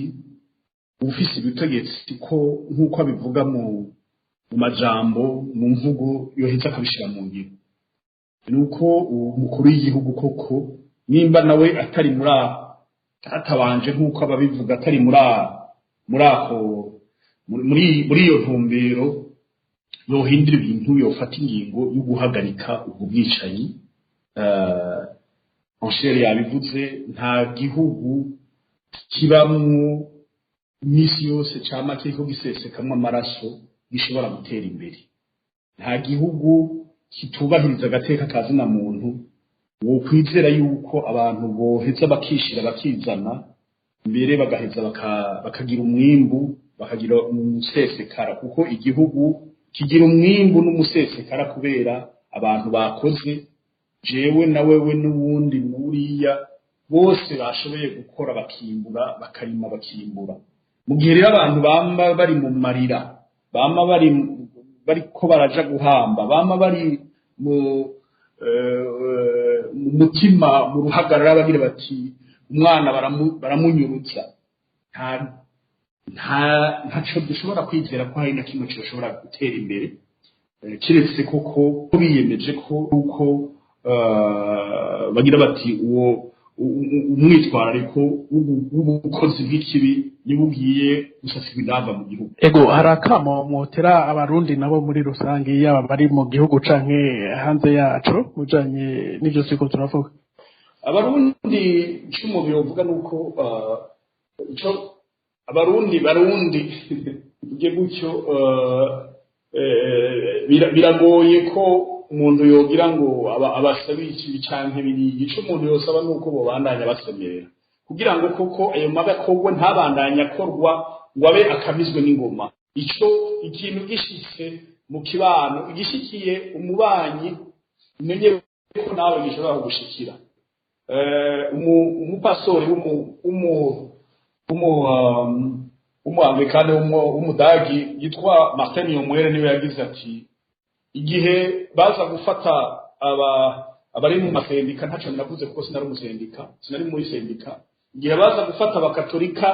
S7: ufise ubutegetsi, ko nk'uko abivuga mu majambo, mu mvugo, yoheza akabishira mu ngiro. Ni uko umukuru w'igihugu koko, nimba nawe atari muri atabanje nk'uko ababivuga, atari muri ako muri iyo ntumbero, yohindura ibintu, yofata ingingo yo guhagarika ubwo bwicanyi. Anshel yabivuze, nta gihugu kibamwo iminsi yose cama kiriko gisesekamwo amaraso gishobora gutera imbere. Nta gihugu kitubahiriza agateka ka zina muntu wokwizera yuko abantu boheza bakishira bakizana mbere, bagaheza bakagira umwimbu, bakagira umusesekara, kuko igihugu kigira umwimbu n'umusesekara kubera abantu bakoze. Jewe na wewe n'uwundi n'uriya, bose bashoboye gukora, bakimbura, bakarima, bakimbura. Mu gihe rero abantu bama bari mu marira, bama bari bariko baraja guhamba, bama bari mu mutima mu ruhagarara, bagira bati umwana baramunyurutsa, nta ntaco dushobora kwizera ko hari na kimwe gishobora gutera imbere, kiretse koko ko biyemeje ko uko bagira bati uwo umwitwarariko w'ubukozi bw'ikibi niba ugiye gusasirwa indava mu gihugu.
S2: Ego, hari akamo mwotera Abarundi nabo muri rusange, yaba bari mu gihugu canke hanze yaco, mujanye n'ivyo turiko turavuga?
S7: Abarundi, ico umuntu yovuga nuko ico Abarundi, Barundi tuvuge gutyo, biragoye ko umuntu yogira ngo abasabe ikibi canke biriya. Ico umuntu yosaba nuko bobandanya basemerera kugira ngo koko ayo mabi akorwe ntabandanye akorwa, ngo abe akamizwe n'ingoma. Ico ikintu gishitse mu kibano, igishikiye umubanyi, umenye ko nawe gishobora kugushikira. Umupastori w'umu-anglikane w'Umudagi yitwa Martin Niemöller niwe yagize ati: igihe baza gufata aba abari mu masendika, ntaco navuze kuko sinari umusendika, sinari muri sendika. Igihe baza gufata Abakatolika,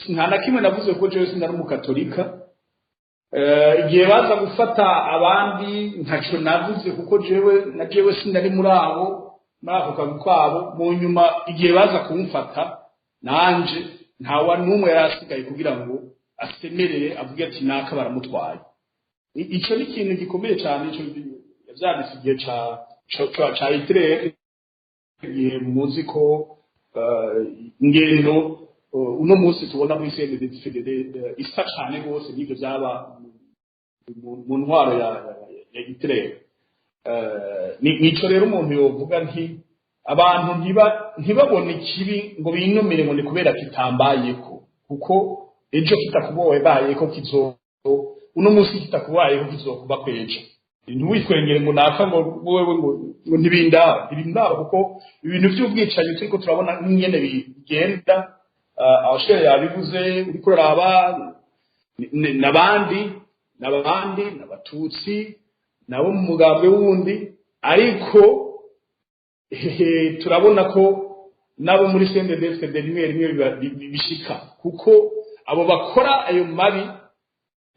S7: nta na kimwe navuze kuko jewe sinari Umukatolika. Igihe baza gufata abandi, ntaco navuze kuko jewe na jewe sinari muri abo, muri ako kazi kwabo. Mu nyuma, igihe baza kumfata nanje, ntawa n'umwe yari asigaye kugira ngo asemerere avuge ati naka baramutwaye. Ico ni ikintu gikomeye cyane. Ico yavyanditse igihe ca Hitler, igihe muzi ko ingendo uno munsi tubona muri CNDD-FDD isa cane rwose n'ivyo vyaba mu ntwaro ya Hitler. Nico rero umuntu yovuga nti abantu ntibabone ikibi ngo binumire ngo ni kubera kitambayeko, kuko ejo kitakuboye bayeko kizo, uno munsi kitakubayeko kizokuba kwejo. Ntiwitwengere ngo naka, ngo wewe, ngo ntibindaba, ntibindaba, kuko ibintu by'ubwicanyi turiko turabona n'ingene bigenda. Abashere yabivuze, uriko uraraba n'abandi n'Abatutsi nabo mu mugambwe wundi, ariko turabona ko nabo muri CNDD-FDD rimwe rimwe bishika, kuko abo bakora ayo mabi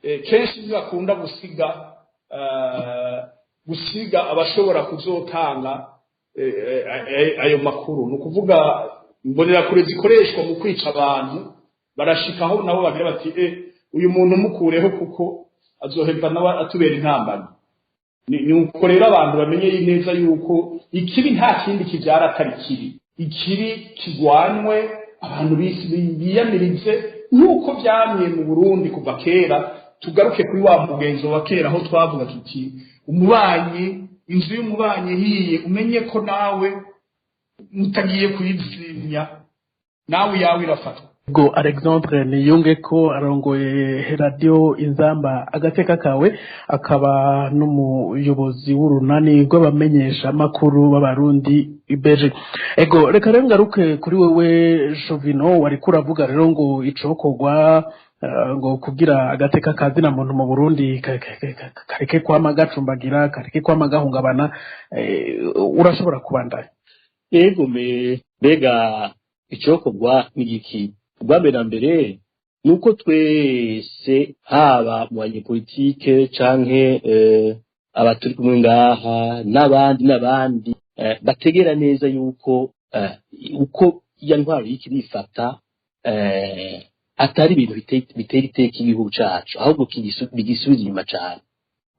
S7: kenshi ntibakunda gusiga abashobora kuzotanga ayo makuru. Ni ukuvuga imbonerakure zikoreshwa mu kwica abantu, barashikaho nabo bagira bati uyu muntu mukureho kuko azoheva nawe atubera intambamyi. Ni uko rero abantu bamenye neza yuko ikibi nta kindi kibyara atari kibi. Ikibi kigwanywe, abantu biyamirize nk'uko byamye mu Burundi kuva kera. Tugaruke kuri wa mugenzo wa kera, aho twavuga tuti umubanyi, inzu y'umubanyi ihiye, umenye ko nawe mutagiye kuyizimya, nawe yawe irafatwa.
S2: Ubwo Alexandre Niyunge ko arongoye Radio Inzamba agateka kawe, akaba n'umuyobozi w'urunani rw'abamenyesha makuru b'Abarundi ibeje. Ego, reka rero ngaruke kuri wewe Jovino, wari kuravuga rero ngo icokorwa. Ngo kugira agateka kazina muntu mu Burundi kareke kwama gacumbagira, kareke kwama gahungabana. Urashobora kubandanya.
S4: Yego, me mbega icokorwa n'igiki? Ubwa mbere na mbere ni uko twese, haba mu banyepolitike canke abaturi kumwe ngaha n'abandi n'abandi, bategera neza yuko uko iya ntwaro iriko irifata atari ibintu bitera iteka igihugu cacu, ahubwo bigisubiza inyuma cane.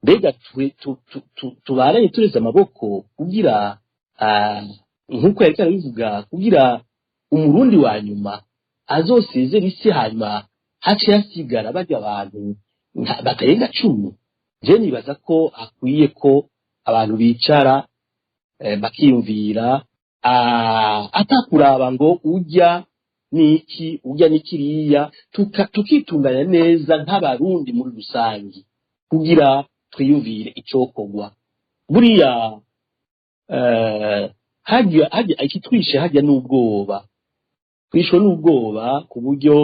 S4: Mbega twe tubaranye tureze amaboko kugira, nk'uko yariko arabivuga, kugira umurundi wa nyuma azosezera isi, hanyuma hace hasigara barya abantu batarenga 10? Je nibaza ko hakwiye ko abantu bicara, bakiyumvira, atakuraba ngo urya niki, urya ni kiriya, tukitunganya neza nk'abarundi muri rusangi kugira twiyumvire icokorwa. Buriya hajya ikitwishe hajya n'ubwoba, twishwe n'ubwoba ku buryo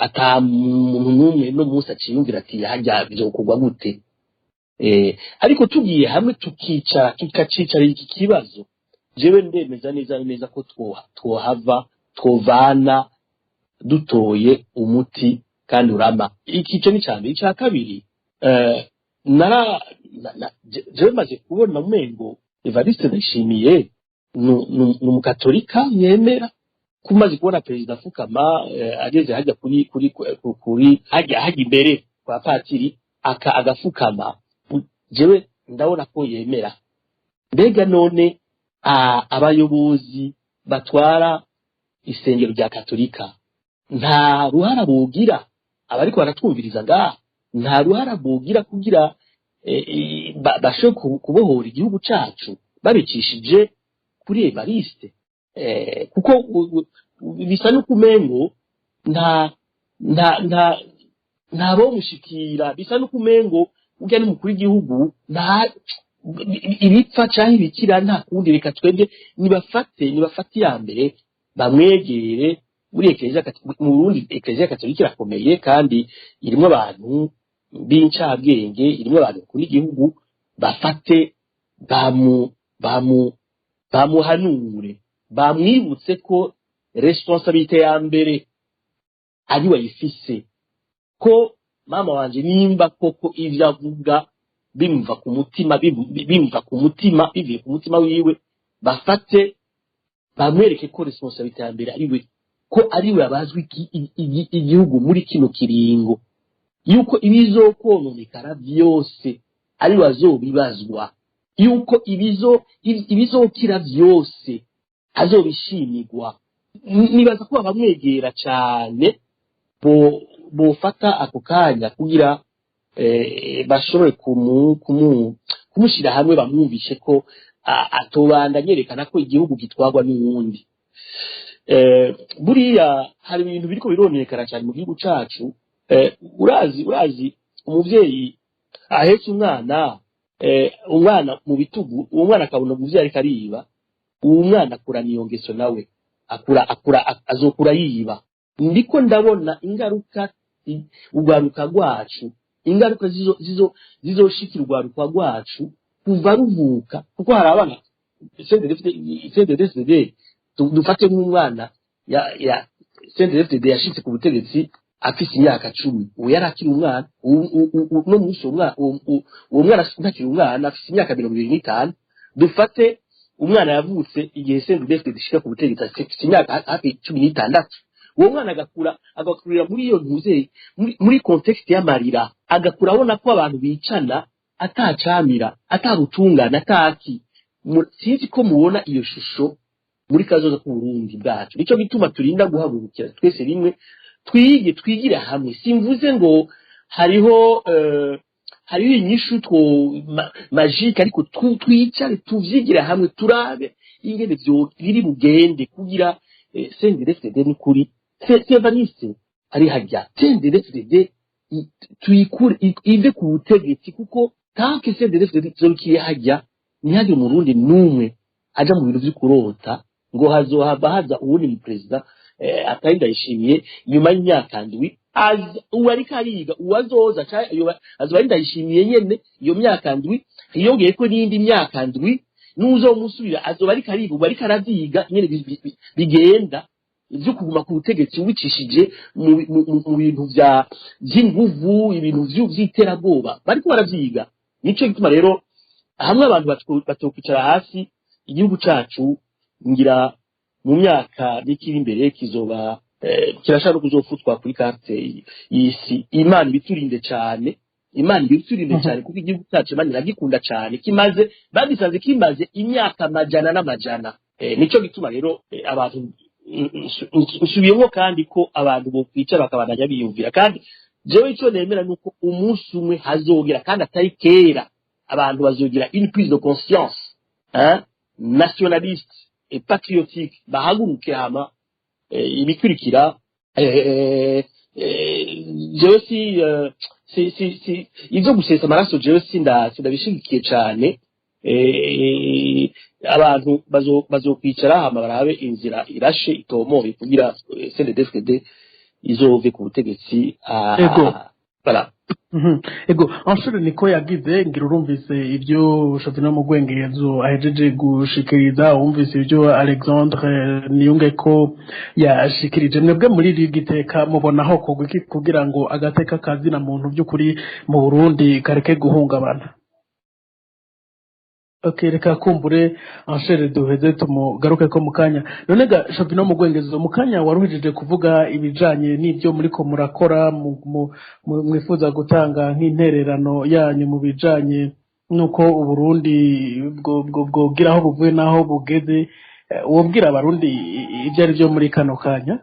S4: ata muntu n'umwe no munsi aciyumvira ati hajya bizokorwa gute. Ariko tugiye hamwe, tukicara, tukacicara iki kibazo, jewe ndemeza neza neza ko twohava twovana dutoye umuti kandi urama. Ikico ni cambere. Ica kabiri, nara jewe maze kubona umengo Evariste Ndayishimiye ni umukatolika yemera. Kumaze kubona perezida afukama, ageze hajya kuri hajya imbere kwa patiri, agafukama, jewe ndabona ko yemera. Mbega none abayobozi batwara isengero rya katolika nta ruhara bogira? Abariko baratwumviriza ngaha, nta ruhara bogira kugira bashobore kubohora igihugu cacu babicishije kuri Evariste? Kuko bisa n'ukumengo nta bomushikira, bisa n'ukumengo urya ni umukuru w'igihugu, nta ibipfa canke ibikira, nta kundi, reka twebwe nibafate iya mbere, bamwegere. Muri Eklezia mu Burundi, Eklezia Katolika irakomeye kandi irimwo abantu b'incabwenge, irimwo abantu bakunda igihugu. Bafate bamuhanure, bamwibutse ko responsabilité ya mbere ari we ayifise, ko mama wanje nimba koko ivyo avuga bimuva ku mutima, bimuva ku mutima, bivuye ku mutima wiwe, bafate bamwereke ko responsabilité ya mbere ari we, ko ari we abazwi igihugu muri kino kiringo, yuko ibizokononekara vyose ari we azobibazwa, yuko ibizokira vyose azobishimirwa. Nibaza ko abamwegera cane bofata ako kanya kugira bashobore kumushyira hamwe, bamwumvishe ko atobanda yerekana ko igihugu gitwarwa n'uwundi. Buriya hari ibintu biriko bironekana cyane mu gihugu cacu. Urazi umuvyeyi ahetse umwana, umwana mu bitugu, uwo mwana akabona umuvyeyi ariko ariba, uwo mwana akurana iyo ngeso, nawe akura azokura yiba. Ndiko ndabona ingaruka urwaruka rwacu, ingaruka zizoshikira urwaruka rwacu kuva ruvuka, kuko hari abana CNDD-FDD, dufate nk'umwana ya CNDD-FDD yashitse ku butegetsi afise imyaka 10, ubu yari akiri umwana. Uno munsi uwo mwana ntakiri umwana, afise imyaka 25. Dufate umwana yavutse igihe CNDD-FDD ishika ku butegetsi, afise imyaka hafi 16. Uwo mwana agakura, agakurira muri iyo ntuze, muri contexte y'amarira, agakura abona ko abantu bicana atacamira, atarutungana, ataki. Sinzi ko mubona iyo shusho muri kazoza k'Uburundi bwacu. Nico gituma turinda guhagurukira twese rimwe, twige, twigire hamwe. Simvuze ngo hariho inyishu two magique, ariko twicare, tuvyigire hamwe, turabe ingene vyo biri bugende kugira CNDD-FDD, n'ukuri Evariste ari hajya, CNDD-FDD tuyikure, ive ku butegetsi, kuko tant que CNDD-FDD izoba hajya, ntihagire umurundi n'umwe aja mu bintu vy'ukurota ngo hazohava haza uwundi mu perezida atari Ndayishimiye nyuma y'imyaka 7. Uwo ariko ariga, uwazoza azoba ari Ndayishimiye nyene. Iyo myaka 7 hiyongeyeko n'iyindi myaka 7, n'uzomusubira azoba ariko ariga. Ubu ariko aravyiga nyene bigenda ivyo kuguma ku butegetsi ubicishije mu bintu vy'inguvu, ibintu vy'iterabwoba, bariko baravyiga. Nico gituma rero hamwe abantu batokwicara hasi, igihugu cacu ngira mu myaka mikiri imbere kizoba kirashaka no kuzofutwa kuri carte y'isi. Imana ibiturinde cane, Imana ibiturinde cane, kuko igihugu cacu Imana iragikunda cane. Kimaze, bagisanze kimaze imyaka amajana n'amajana. Nico gituma rero abantu nsubiyemo kandi ko abantu bokwicara bakabandanya biyumvira. Kandi jewe ico nemera nuko umunsi umwe hazogera, kandi atari kera, abantu bazogira une prise de conscience, hein, nationaliste et patriotique, bahaguruke hama ibikurikira. Jewe si ivyo gusesa amaraso, jewe sindabishigikiye cane. Abantu bazokwicara hama barabe inzira irashe itomoye kugira CNDD-FDD izove ku butegetsi.
S2: Ego.
S4: Voilà.
S2: Ego, Anshure niko yagize. Ngira urumvise ibyo Shovino mu Gwengezo ahejeje gushikiriza, wumvise ibyo Alexandre Niyunge ko yashikirije. Mwebwe muri Rigiteka mubona aho kogwa iki kugira ngo agateka kazina muntu by'ukuri mu Burundi kareke guhungabana? Okay, reka kumbure Anshere duheze tumugaruke ko mukanya. None ga Shovino mu Gwengezo, mu kanya waruhejeje kuvuga ibijanye n'ibyo muriko murakora, mwifuza gutanga nk'intererano yanyu mu bijanye n'uko Uburundi bwogira aho buvuye n'aho bugeze. Wobwira Abarundi ibyo ari byo muri kano kanya?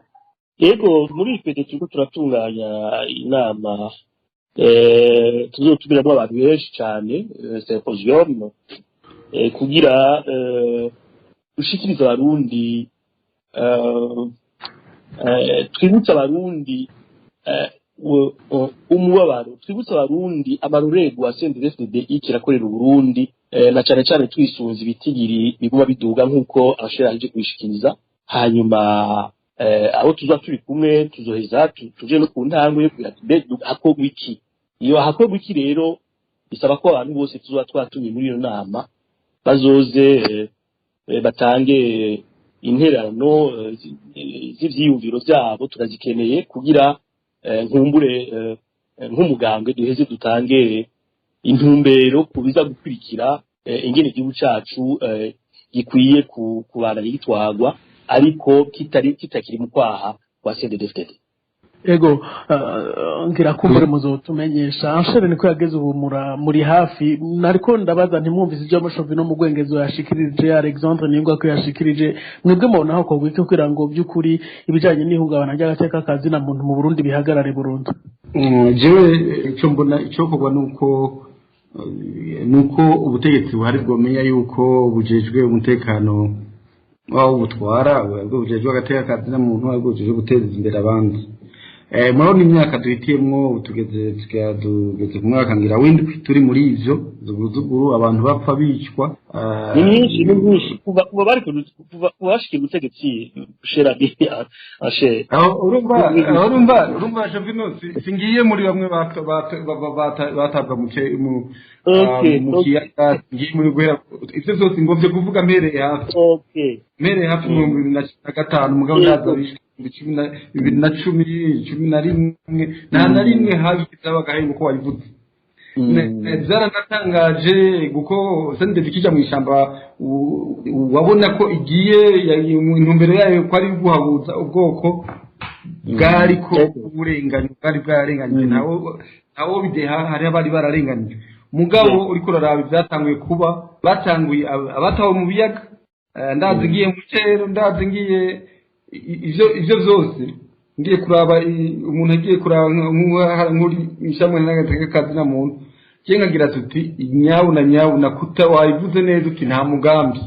S4: Yego, muri IPD turiko turatunganya inama tuzotumiramwo abantu benshi cane, symposium, kugira dushikirize Abarundi, twibutse Abarundi umubabaro, twibutse Abarundi amarorerwa CNDD-FDD iriko irakorera Uburundi, na cane cane twisunze ibitigiri biguma biduga nk'uko abashira ahejeje kubishikiriza. Hanyuma abo tuza turi kumwe tuzoheza tuje no ku ntambwe yo kugira ati mbe hakorwa iki? Iyo hakorwa iki rero bisaba ko abantu bose tuzoba twatumye muri iyo nama bazoze, batange intererano z'ivyiyumviro vyabo. Turazikeneye kugira nkumbure nk'umugambwe duheze dutange intumbero ku biza gukurikira, ingene igihugu cacu gikwiye kubandanya gitwarwa, ariko kitari kitakiri mu kwaha kwa CNDD-FDD.
S2: Ego, ngira kumbure muzotumenyesha. Anshere niko yageze ubu muri hafi. Nariko ndabaza, ntimwumvise ibyo Amashovi no mu Gwengezo yashikirije, Alexandre Niyunga ko yashikirije. Mwebwe mubona aho kogwa iki kugira ngo by'ukuri ibijanye n'ihungabana ry'agateka kazina muntu mu Burundi bihagarare burundu?
S6: Jewe icyo mbona icyokorwa nuko ubutegetsi buhari bwomenya yuko bujejwe umutekano w'aho butwara, bwo bujejwe agateka kazina muntu, ahubwo bujejwe guteza imbere abandi. Murabona imyaka duhitiyemwo, ubu tugeze ku mwaka ngira w'indwi turi muri ivyo zuguruzuguru, abantu bapfa bicwa.
S4: Ni myinshi, ni myinshi kuva bari kuva bashikiye ubutegetsi, shera ashe.
S6: Aho urumva Shavino, singiye muri bamwe batabwa mu mu kiyaga, ngiye muri guhera ivyo vyose ngomvye kuvuga mpereye hafi. Mpereye hafi mu 2015, mugabo ndaza 2010, 11, nta na rimwe hagize abagahengo uko wabivuze. Byaranatangaje kuko CNDD ikija mu ishyamba wabona ko igiye mu intumbero yayo ko ari guhabuza ubwoko bwari ko uburenganyo bwari bwararenganyije, ntawo bideha, hari abari bararenganyije. Mugabo uriko uraraba ibyatanguye kuba, batanguye abatawe mu biyaga, ndazi ngiye mu cero, ndazi ngiye ivyo vyose ngiye kuraba umuntu agiye kuraba nk'uri ishamwe n'agateka kazina muntu, je nkagira tuti nyabu na nyabu na kuta wabivuze neza uti nta mugambi,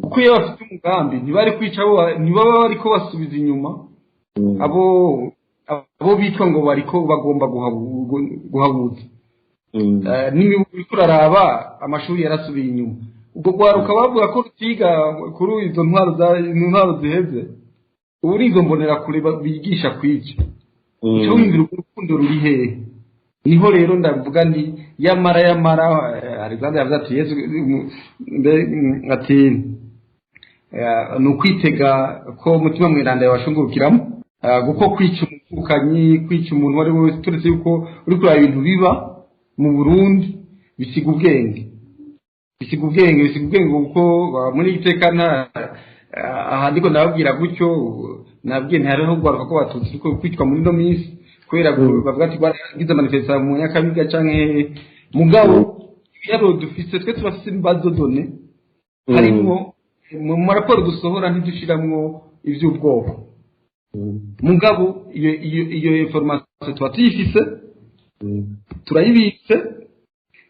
S6: kuko iyo bafite umugambi ntibari kwica abo ntibaba bariko basubiza inyuma abo bitwa ngo bariko bagomba guhabuza. N'imibu uriko uraraba amashuri yarasubiye inyuma, ubwo rwaruka bavuga ko rutiga kuri izo ntwaro za ntwaro ziheze, ubu ni izo mbonerakure bigisha kwica. Icyo wiyumvira, urwo rukundo ruri hehe? Niho rero ndavuga nti yamara Alexander yavuze ati Yesu ati ni ukwitega ko Umutima Mweranda yawashungurukiramo. Kuko kwica umutukanyi, kwica umuntu uwo ari we wese, turetse yuko uri kureba ibintu biba mu Burundi, bisiga ubwenge, bisiga ubwenge, bisiga ubwenge, kuko muri iteka nta aha ndiko ndababwira gutyo, nabwiye ntihariho kugaruka ko Batutsi ariko kwicwa muri ino minsi kubera bavuga ati baragize manifestation mu Nyakabiga canke hehe. Mugabo ibiharuro dufise twe, turafise ibibazo done harimwo mu maraporo dusohora, ntidushiramwo ivy'ubwoko. Mugabo iyo information tuba tuyifise, turayibitse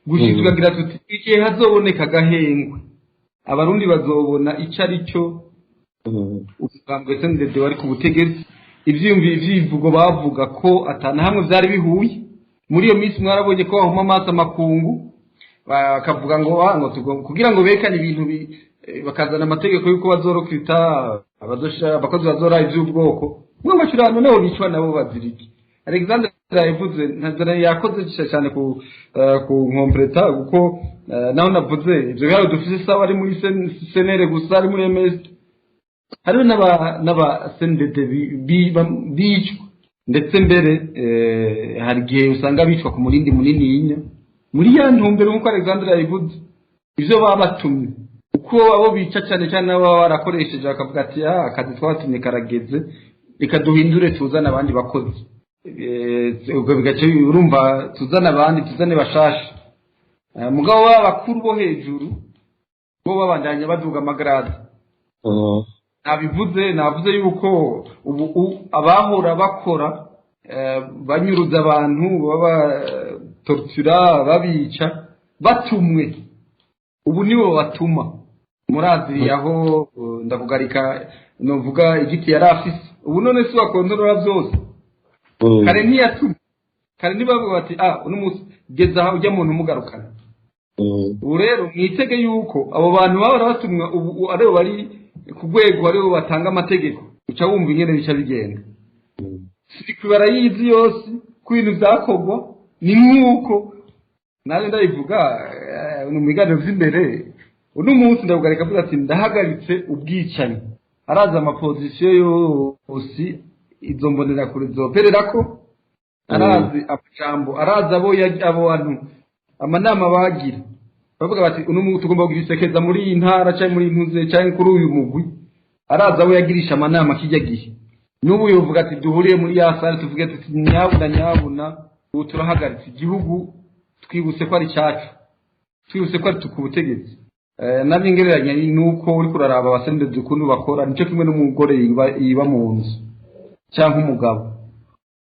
S6: gushika tukagira tuti igihe hazoboneka agahengwe, Abarundi bazobona ico ari cyo umugambwe CNDD wari ku butegetsi, ivyiyumviro, ivyivugo bavuga ko atana hamwe vyari bihuye. Muri iyo minsi mwarabonye ko bahuma amaso amakungu, bakavuga ngo ngo kugira ngo berekane ibintu bakazana amategeko y'uko bazorokita abazosha abakozi bazora ivy'ubwoko mwe bashira noneho bicwa nabo baziriki. Alexander yavuze ntazana yakoze cyane ku nkompleta, kuko naho navuze ivyo biharuro dufise, sawa ari muri senere gusa, ari muri MS, hariho n'aba CNDD bicwa, ndetse mbere hari igihe usanga bicwa ku murindi munininya muri ya ntumbero nk'uko Alexander yabivuze, ivyo baba batumye, uko abo bica cyane cyane abo baba barakoresheje, bakavuga ati ah, akazi twabatumye karageze, reka duhindure tuzane abandi bakozi. Ubwo bigaca urumva tuzane abandi, tuzane bashasha. Mugabo baba bakuru bo hejuru bo babandanya baduga amagrade. Nabivuze, navuze yuko ubu abahora bakora banyuruza abantu, baba tortura, babica batumwe, ubu nibo batuma. Murazi aho ndakugarika, novuga igiti yari afise ubu none si wakontorora byose. Kare ntiyatumye, kare ntibavuga bati ah, uno munsi geza aha ujya muntu umugarukana. Ubu rero mwitege yuko abo bantu bahora batumwa ubu aribo bari ku rwego, aribo batanga amategeko. Uca wumva ingene bica bigenda. Sirikwi barayizi yose ko ibintu vyakorwa ni nk'uko nanjye ndabivuga mu biganiro vy'imbere. Uno munsi ndabugarika avuga ati ndahagaritse ubwicanyi, araza amapozisiyo yose izo mbonerakure zopererako, arazi amajambo, arazi abo abo bantu amanama bagira, bavuga bati uno munsi tugomba kugira isekeza muri iyi ntara canke muri ntuze canke kuri uyu mugwi. Arazi abo yagirisha amanama kijya gihe. N'ubu yovuga ati duhuriye muri ya sare, tuvuge tuti nyabuna nyabuna, ubu turahagaritse igihugu, twibutse ko ari cyacu, twibutse ko ari ku butegetsi. Nabyo ngereranya nuko uriko uraraba abasendezi ukuntu bakora, nicyo kimwe n'umugore yiba mu nzu cyangwa umugabo,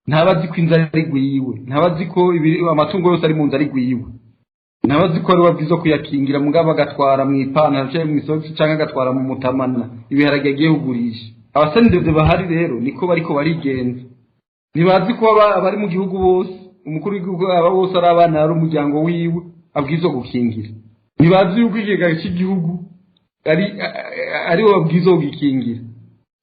S6: ntaba azi ko inzu ari gwiwe, ntaba azi ko amatungo yose ari mu nzu ari gwiwe, ntaba azi ko ari we abwirizwa kuyakingira. Mugabo agatwara mu ipantaro cyangwa mu isogisi cyangwa agatwara mu mutamana ibiharage agiye kugurisha. Abasendezi bahari rero niko bariko barigenza, ntibazi ko abari mu gihugu bose, umukuru w'igihugu, aba bose ari abana, ari umuryango wiwe abwirizwa gukingira. Ntibazi yuko ikigega cy'igihugu ari we babwirizwa kugikingira.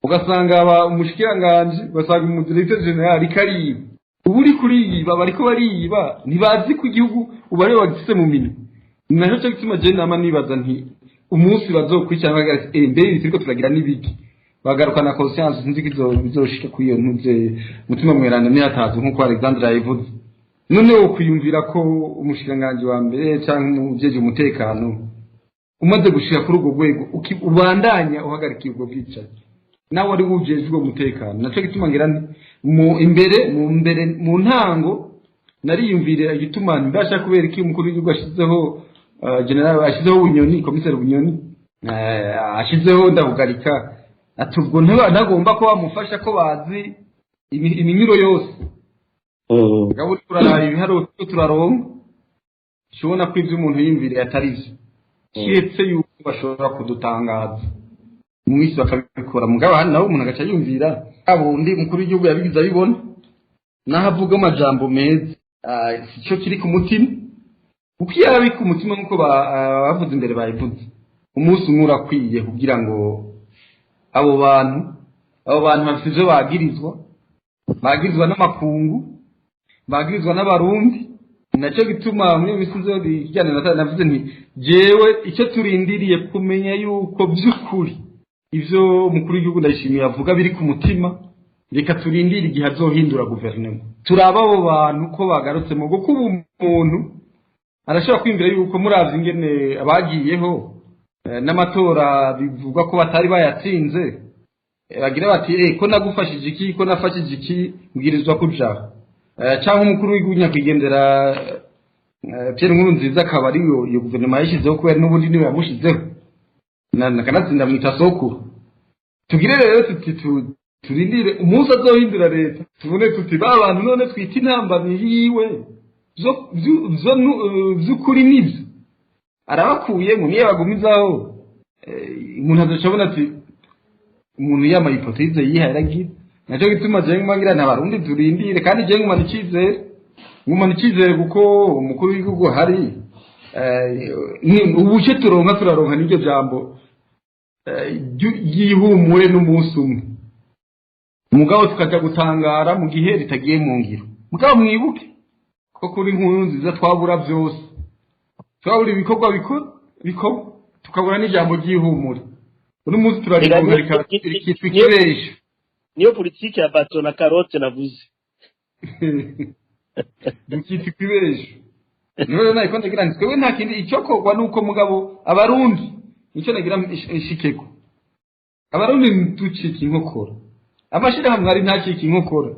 S6: Ugasanga aba umushikiranganji, ugasanga umudirecteur general ariko ariba, ubu uri kuriyiba, bariko bariyiba, ntibazi ko igihugu ubu aribo bagifise mu minwe. Ni nacyo cyo gituma je nama nibaza nti umunsi bazokurikirana bagira ati mbere ibi turiko turagira n'ibiki, bagarukana conscience. Sinzi ko bizoshika kuri iyo ntuze Mutima Mweranda ntiyatazi nk'uko Alexandre yabivuze. None wo kwiyumvira ko umushikiranganji wa mbere canke umujeje umutekano umaze gushika kuri urwo rwego ubandanya uhagarikiye ubwo bwicanyi, nawe wari wujejwe uwo mutekano? Naco gituma ngira nti mu imbere mu mbere mu ntango nariyumvira igituma mbasha kubera iki umukuru w'igihugu ashizeho general, ashizeho Bunyoni, komiseri Bunyoni, ashizeho Ndabugarika, ati ubwo ntagomba ko bamufasha, ko bazi iminyuro yose. Ngabo uriko uraraba ibiharuro turiko turaronka, ushobona ko ivyo umuntu yiyumviriye atari vyo, kiretse yuko bashobora kudutangaza mu minsi bakabikora. Mugabo hano nawe umuntu agaca yumvira bundi umukuru w'igihugu yabigize abibona, naho avuga amajambo meza, sico kiri ku mutima, kuko iyo ari ku mutima nk'uko bavuze imbere babivuze, umunsi umwe urakwiye kugira ngo abo bantu bafite ivyo bagirizwa. Bagirizwa n'amakungu, bagirizwa n'Abarundi. Nacyo gituma muri iyo minsi ikiganiro navuze nti jewe icyo turindiriye kumenya yuko by'ukuri ivyo umukuru w'igihugu Ndayishimiye avuga biri ku mutima, reka turindire igihe azohindura guverinoma, turaba abo bantu ko bagarutsemo, kuko ubu umuntu arashobora kwiyumvira yuko muravye ingene abagiyeho n'amatora bivugwa ko batari bayatsinze, bagira bati: "Ko nagufashije iki, ko nafashije iki, mbwirizwa kujaho." Canke umukuru w'igihugu nyakwigendera Pierre Nkurunziza akaba ari iyo guverinoma yashyizeho, kubera n'ubundi niwe yamushizeho, na kanatsinda mwita sokuru. Tugire rero tuti turindire umunsi azohindura leta, tubone tuti ba bantu none twita intambamyi yiwe vy'ukuri nivyo arabakuyemo, niyo bagumizaho. Umuntu azoca abona ati umuntu yama hypothèse yihaye aragira. Naco gituma jewe nguma ngira nta Barundi turindire, kandi jewe ngumana icizere, ngumana icizere kuko umukuru w'igihugu hari ubuce turonka, turaronka n'iryo jambo ry'ihumure n'umunsi umwe, mugabo tukaja gutangara mu gihe ritagiye mu ngiro. Mugabo mwibuke ko kuri Nkuru Nziza twabura byose, twabura ibikorwa bikorwa, tukabura n'ijambo ry'ihumure. Uno munsi turarironka rikitwa ikibesho.
S4: Niyo politiki ya bâton na carotte navuze.
S6: Dukitwa ikibesho. Niho rero nariko ndagira nti twebwe nta kindi icyokorwa nuko, mugabo Abarundi, nicyo nagira nshikeko, Abarundi ntiducike inkokora, amashirahamwe ari ntacike inkokora,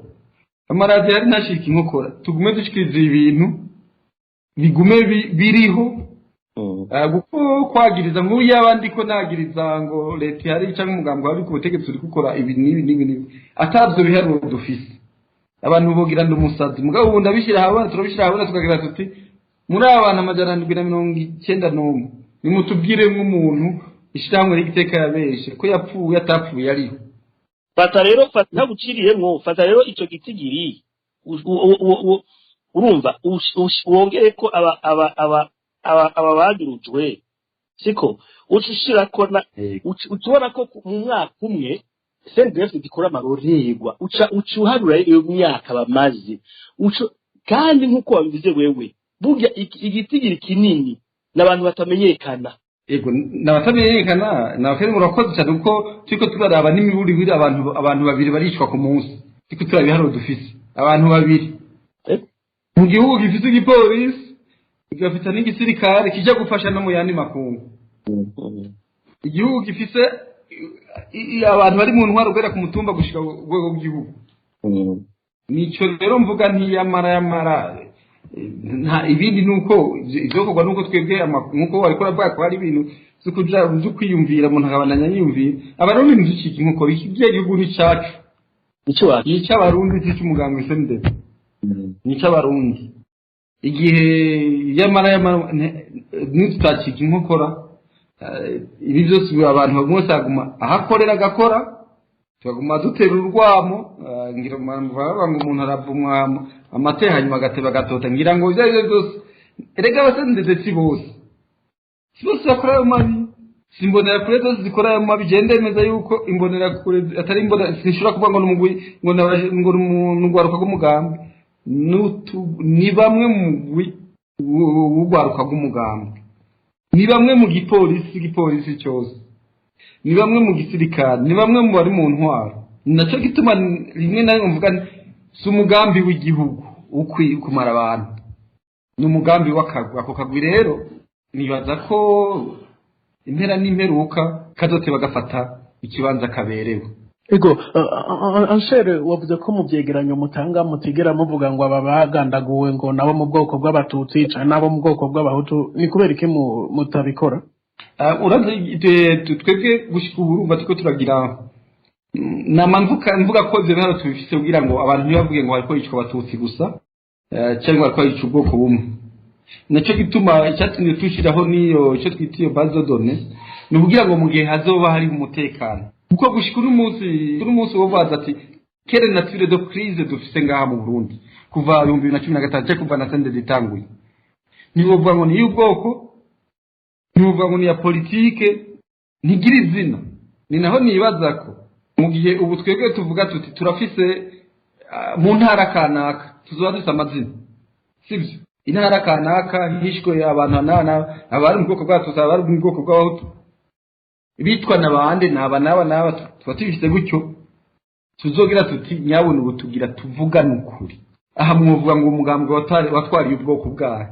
S6: amaradiyo ari ntacike inkokora, tugume dushikiriza ibintu bigume biriho. Kuko kwagiriza nk'ubu yaba ndiko nagiriza ngo leta ihari cyangwa umugambi wari ku butegetsi uri gukora ibi n'ibi n'ibi n'ibi, atavyo biharuro dufise, abantu bogira ndi umusazi. Mugabo ubu ndabishyira ahabona, turabishyira ahabona, tukagira tuti muri aba bantu 791, nimutubwire nk'umuntu ishyirahamwe ry'igiteka yabeshe ko yapfuye atapfuye ariho.
S4: Fata rero, fata ntaguciriyemwo, fata rero ico gitigiri urumva wongere ko aba bagurujwe, siko uca ushirako na uca ubona ko mu mwaka umwe CNDF gikora amarorerwa, uca uharura iyo myaka bamaze, uca kandi nk'uko wabivuze wewe, burya igitigiri kinini n'abantu batamenyekana.
S6: Ego, nabatamenyekana nabakari. Murakoze cyane, kuko turiko turaraba n'imiburiburi abantu babiri baricwa ku munsi. Turiko turaba ibiharuro dufise, abantu babiri mu gihugu gifise igipolisi, kigafita n'igisirikare kija gufasha no mu yandi makungu, igihugu gifise abantu bari mu ntwaro guhera ku mutumba gushika ku rwego rw'igihugu. Nico rero mvuga ntiyamara yamara nta ibindi, nuko ivyokorwa nuko twebwe nkuko wariko uravuga ko hari ibintu vyo vyo kwiyumvira, umuntu akabandanya yiyumvira. Abarundi ntiducike inkokora, iki gihugu ni icacu.
S4: Nico wacu.
S6: Ni icy'Abarundi, si icy'umugambwe CNDD, ni icy'Abarundi. Igihe yamara yamara nitutacika inkokora, ibi byose ubu abantu bamwe baguma aho akorera agakora, tugaguma dutera urwamo. Ngira bavuga ngo umuntu aravumwa amate hanyuma agateba agatota. Ngira ngo ibyo ari byo byose, erega aba CNDD si bose, si bose bakora ayo mabi, si Imbonerakure zose zikora ayo mabi. Genda ndemeza yuko Imbonerakure atari imbona, sinshobora kuvuga ngo n'umugwi, ngo n'urwaruka rw'umugambi. Ni bamwe mu mugwi w'urwaruka rw'umugambi, ni bamwe mu gipolisi, igipolisi cyose, ni bamwe mu gisirikare, ni bamwe mu bari mu ntwaro. Ni nacyo gituma rimwe na rimwe mvuga nti si umugambi w'igihugu ukwiye kumara abantu, ni umugambi w'akagwi. Ako kagwi rero nibaza ko impera n'imperuka kazoteba gafata ikibanza kaberewe.
S2: Ego, Anshere, wavuze ko mu byegeranyo mutanga mutigera muvuga ngo aba bagandaguwe ngo nabo mu bwoko bw'Abatutsi canke nabo mu bwoko bw'Abahutu. Ni kubera iki mutabikora?
S6: Urazi twebwe gushika ubu urumva turiko turagira nama mvuga ko ivyo biharuro tubifise kugira ngo abantu ntibavuge ngo hariko hicwa Abatutsi gusa, cyangwa hariko hicwa ubwoko bumwe. Nacyo gituma icyatumye tushiraho n'iyo icyo twita iyo base de données, ni ukugira ngo mu gihe hazoba hari umutekano, kuko gushika uno munsi wobaza ati quelle nature de crise dufise ngaha mu Burundi kuva 2015 cyangwa kuva na CNDD itanguye, ntiwovuga ngo ni iy'ubwoko, ntiwovuga ngo ni iya politike, ntigira izina. Ni naho nibaza ko mu gihe ubu twebwe tuvuga tuti turafise Mu ntara kanaka tuzoba dufite amazina, sibyo? Intara kanaka hishwe abantu nana, abari mu bwoko bw'Abatutsi, abari mu bwoko bw'Abahutu, bitwa na bande, naba naba naba, tuba tubifite gutyo. Tuzogira tuti nyabona ubu tugira tuvugane ukuri. Aha mwovuga ngo umugambwe watwariye ubwoko bwahe,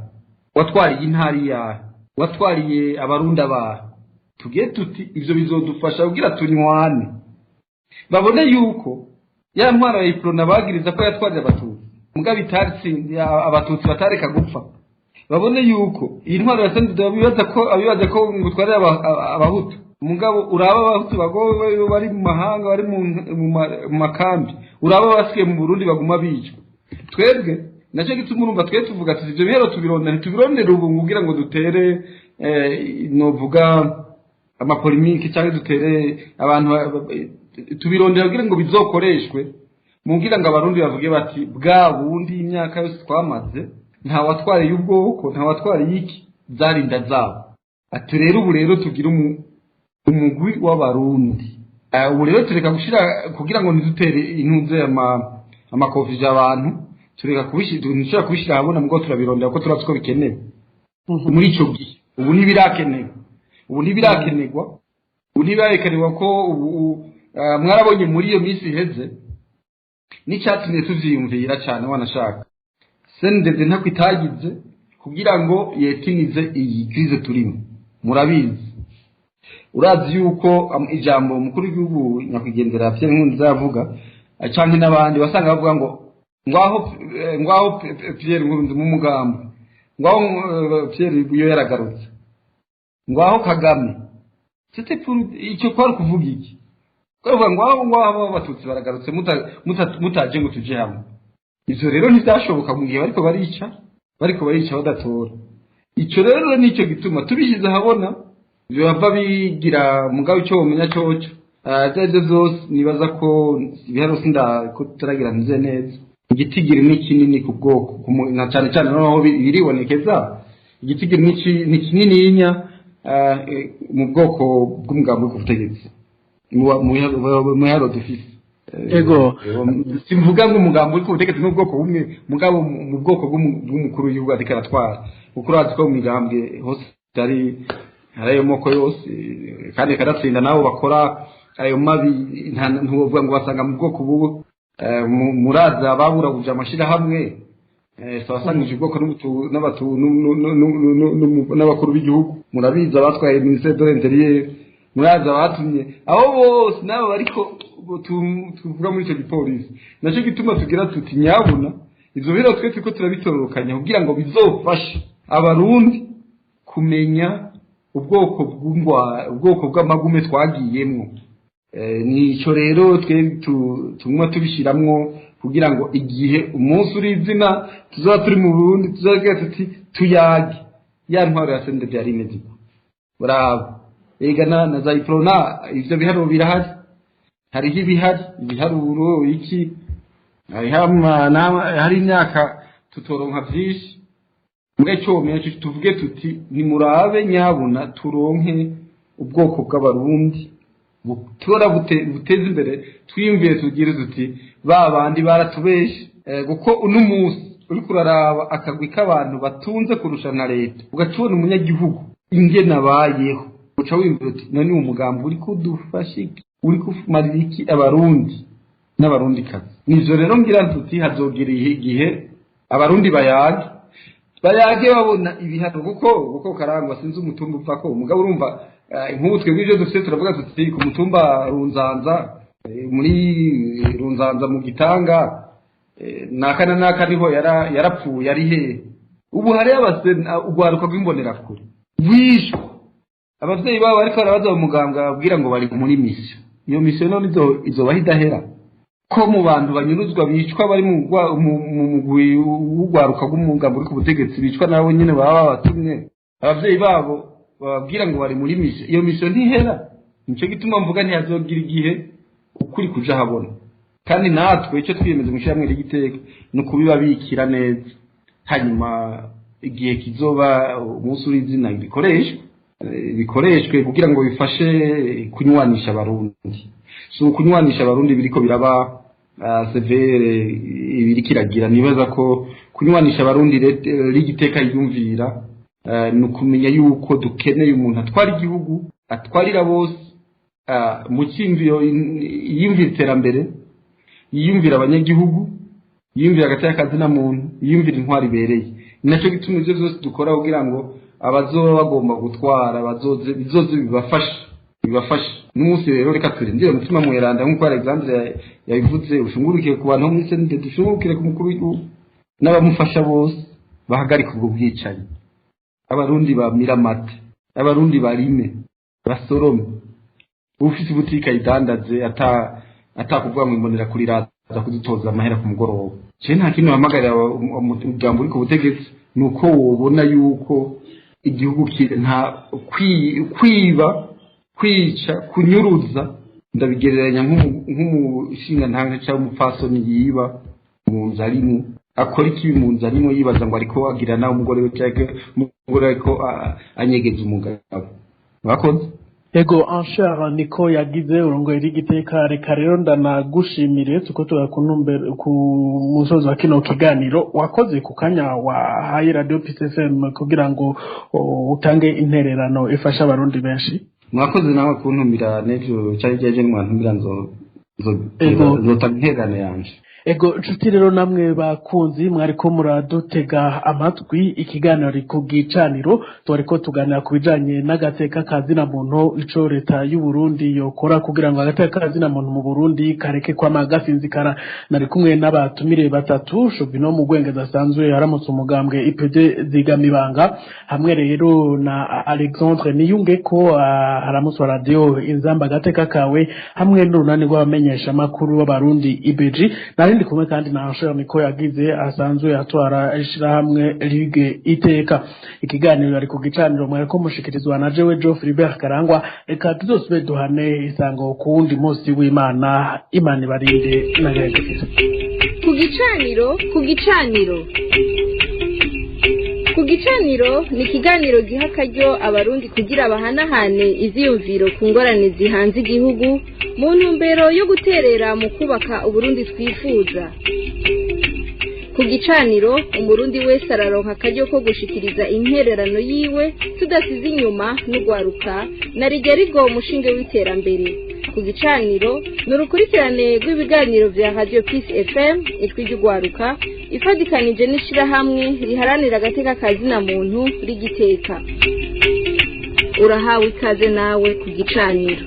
S6: watwariye intara iyahe, watwariye Abarundi abahe? Tugiye tuti ivyo bizodufasha kugira tunywane, babone yuko ya ntwaro ya Iprona bagiriza ko yatwarira Abatutsi, mugabo itaritsinze, Abatutsi batareka gupfa. Babone yuko iyi ntwaro ya CNDD abibaza ko ngo utwarira Abahutu, mugabo uraba Abahutu bagowe bari mu mahanga, bari mu makambi, uraba abasigaye mu Burundi baguma bicwa. Twebwe nacyo gituma urumva twe tuvuga tuti ivyo bihero tubirondera, ntitubirondera ubu kugira ngo dutere novuga amapolémiques cyangwa dutere abantu. Tubirondera kugira ngo bizokoreshwe mugira ngo Abarundi bavuge bati bwa bundi imyaka yose twamaze nta watwariye ubwoko, nta watwariye iki, zarinda zabo. Ati rero ubu rero tugira umugwi w'Abarundi. Ubu rero tureka gushira kugira ngo ntidutere intuze amaconfusions abantu, tureka kubishira, ntushobora kubishira ahabona, mugo turabirondera ko turazi ko bikenewe muri ico gihe. Ubu ntibirakenerwa, ubu ntibirakenerwa, ubu ntibirakenerwa ko ubu mwarabonye muri iyo minsi iheze n'icyatumye tuvyiyumvira cyane. Wanashaka CNDD ntako itagize kugira ngo yetinize iyi crise turimo, murabizi. Urazi yuko ijambo umukuru w'igihugu nyakwigendera Pierre Nkurunziza yavuga, canke n'abandi wasanga bavuga ngo ngwaho Pierre Nkurunziza mu mugambo, ngwaho Pierre iyo yaragarutse, ngwaho Kagame. C'était pour icyo kwari kuvuga iki? Kuvuga ngwaho Abatutsi baragarutse, mutaje ngo tuje hamwe. Ivyo rero ntivyashoboka mu gihe bariko barica badatora. Ico rero nicyo gituma tubishyize ahabona bihava bigira. Mugabo icyo womenya coco, ivyo arivyo vyose, nibaza ko ibiharuro sinda ko tutaragira ntuze neza. Igitigiri ni kinini ku bwoko na cane cane noneho biribonekeza igitigiri ni kinininya mu bwoko bw'umugambi ku butegetsi mu biharuro dufise. Simvuga ngo umugambi uri ku butegetsi n'ubwoko bumwe, mugabo mu bwoko bw'umukuru w'igihugu ariko aratwara, kuko urazi ko mu migambwe hose hari ayo moko yose, kandi karatsinda nabo bakora ayo mabi. Ntiwovuga ngo basanga mu bwoko bubu. Muraza ababurabuje amashirahamwe, abasangije ubwoko n'abakuru b'igihugu. Murabizi abatwaye ministère de l'Intérieur, murazi abatumye abo bose n'abo bariko tuvuga muri icyo gipolisi. Nacyo gituma tugira tuti nyabuna ivyo biro twe turiko turabitororokanya kugira ngo bizofashe Abarundi kumenya ubwoko bw'ingwa, ubwoko bw'amagume twagiyemwo. Nico rero twe tuguma tubishiramwo kugira ngo igihe umunsi uri izina tuzaba turi mu Burundi, tuzagira tuti tuyage ya ntwaro ya CNDD yari imeze uko. Bravo, ega na za Iprona ivyo biharuro birahari, hariho ibihari, ibiharuro iki, hariho hari imyaka tutoronka vyinshi. Mbwa icyo womenya cyo tuvuge tuti nimurabe nyabuna turonke ubwoko bw'Abarundi butora buteza imbere. Twiyumviye tugire tuti ba bandi baratubeshe, kuko uno munsi uriko uraraba akagwi k'abantu batunze kurusha na leta, ugaca ubona umunyagihugu ingene abayeho, uca wiyumvira uti none uwo mugambi uri kudufasha iki, uri kumarira iki Abarundi n'Abarundikazi? Nivyo rero ngira tuti hazogera igihe Abarundi bayage babona ibiharuro, kuko karangwa sinzi umutumba upfa ko. Umugabo urumva, nk'ubu twebwe ivyo dufite turavuga tuti ku mutumba Runzanza, muri Runzanza mu Gitanga, naka na naka niho yarapfuye ari hehe. Ubu hariyo urwaruka rw'imbonerakure rwishwe, abavyeyi babo bariko barabaza mu muganga, bababwira ngo bari muri mission. Iyo mission none izobaho idahera ko mu bantu banyuruzwa bicwa bari mu mugwi w'urwaruka rw'umugambi uri ku butegetsi, bicwa nabo nyene baba babatumye, abavyeyi babo bababwira ngo bari muri mission. Iyo mission ntihera. Nico gituma mvuga ntihazogira igihe ukuri kuja habona. Kandi natwe icyo twiyemeza mu ishyirahamwe ry'igiteka ni ukubibabikira neza, hanyuma igihe kizoba umunsi uri izina bikoreshwe kugira ngo bifashe kunywanisha Abarundi. Si ukunywanisha Abarundi biriko biraba. severe ibiri kiragira. Nibaza ko kunywanisha abarundi rigiteka yumvira ni ukumenya yuko dukeneye umuntu atwara igihugu, atwarira bose mu cyimviro, yiyumvira iterambere, yiyumvira abanyagihugu, yiyumvira agateka kazina muntu, yiyumvira intwari ibereye. Ni nacyo gituma ibyo byose dukora kugira ngo abazoba bagomba gutwara bazoze, bizoze bibafashe. N'umunsi rero reka turindire Mutima Mweranda, nk'uko Alexandre yabivuze, ushungurukire ku bantu bo muri CNDD, dushungurukire ku mukuru w'igihugu n'abamufasha bose, bahagarike ubwo bwicanyi, abarundi bamira amata, abarundi barime, basorome, ufise ibutike ayidandaze, ata atakuvuga ngo imbonera kuri raza kudutoza amahera ku mugoroba. Je nta kintu hamagarira umugambi uri ku butegetsi, ni uko wobona yuko igihugu nta kwiba, kwica, kunyuruza, ndabigereranya nk'umushinga ntanga cyangwa umupfasoni yiba mu nzu arimwo, akora ikibi mu nzu arimwo, yibaza ngo ariko agira nawe umugore we, cyangwa umugore ariko anyegeza umugabo. Mwakoze.
S2: Ego, Anshar niko yagize urongoye rigiteka. Reka rero ndanagushimire, tuko turakunumbere ku musozi wa kino kiganiro. Wakoze ku kanya wahaye Radio Peace FM kugira ngo utange intererano ifasha abarundi benshi.
S6: Mwakoze nawe kuntumira. N'ejo cyangwa ejo mwantumira
S2: Ego.
S6: nzotanga intererano yanje.
S2: Ego nshuti rero namwe bakunzi mwariko muradutega amatwi, ikiganiro ku gicaniro, twariko tuganira ku bijanye n'agateka kazina muntu, ico leta y'u Burundi yokora kugira ngo agateka kazina muntu mu Burundi kareke kwama gasinzikara. Nari kumwe n'abatumire batatu: Shobino Mugwengeza asanzwe aramutse umugambwe IPD Zigamibanga, hamwe rero na Alexandre Niyungeko aramutse wa Radio Inzamba agateka kawe, hamwe n'urunani rw'abamenyesha makuru b'abarundi IBG. Nari ndi kumwe kandi na Anshel niko yagize asanzwe atwara ishirahamwe Ligue Iteka. Ikiganiro ari ku gicaniro, mwariko mushikirizwa na jewe Joe Philibert Karangwa. Reka tuzosube duhane isango ku wundi munsi w'Imana. Imana ibarinde na gahegekeza.
S1: Ku gicaniro, ku gicaniro, ku gicaniro ni ikiganiro giha akaryo abarundi kugira bahanahane ivyiyumviro ku ngorane zihanze igihugu mu ntumbero yo guterera mu kubaka Uburundi twifuza. Ku gicaniro umurundi wese araronka akaryo ko gushikiriza intererano yiwe, tudasize inyuma n'ugwaruka na rijya rigo umushinge w'iterambere. Ku gicaniro ni urukurikirane rw'ibiganiro vya Radio Peace FM Ijwi ry'Ugwaruka, ifadikanije n'ishirahamwe riharanira agateka kazina muntu rigiteka. Urahawe ikaze nawe ku gicaniro.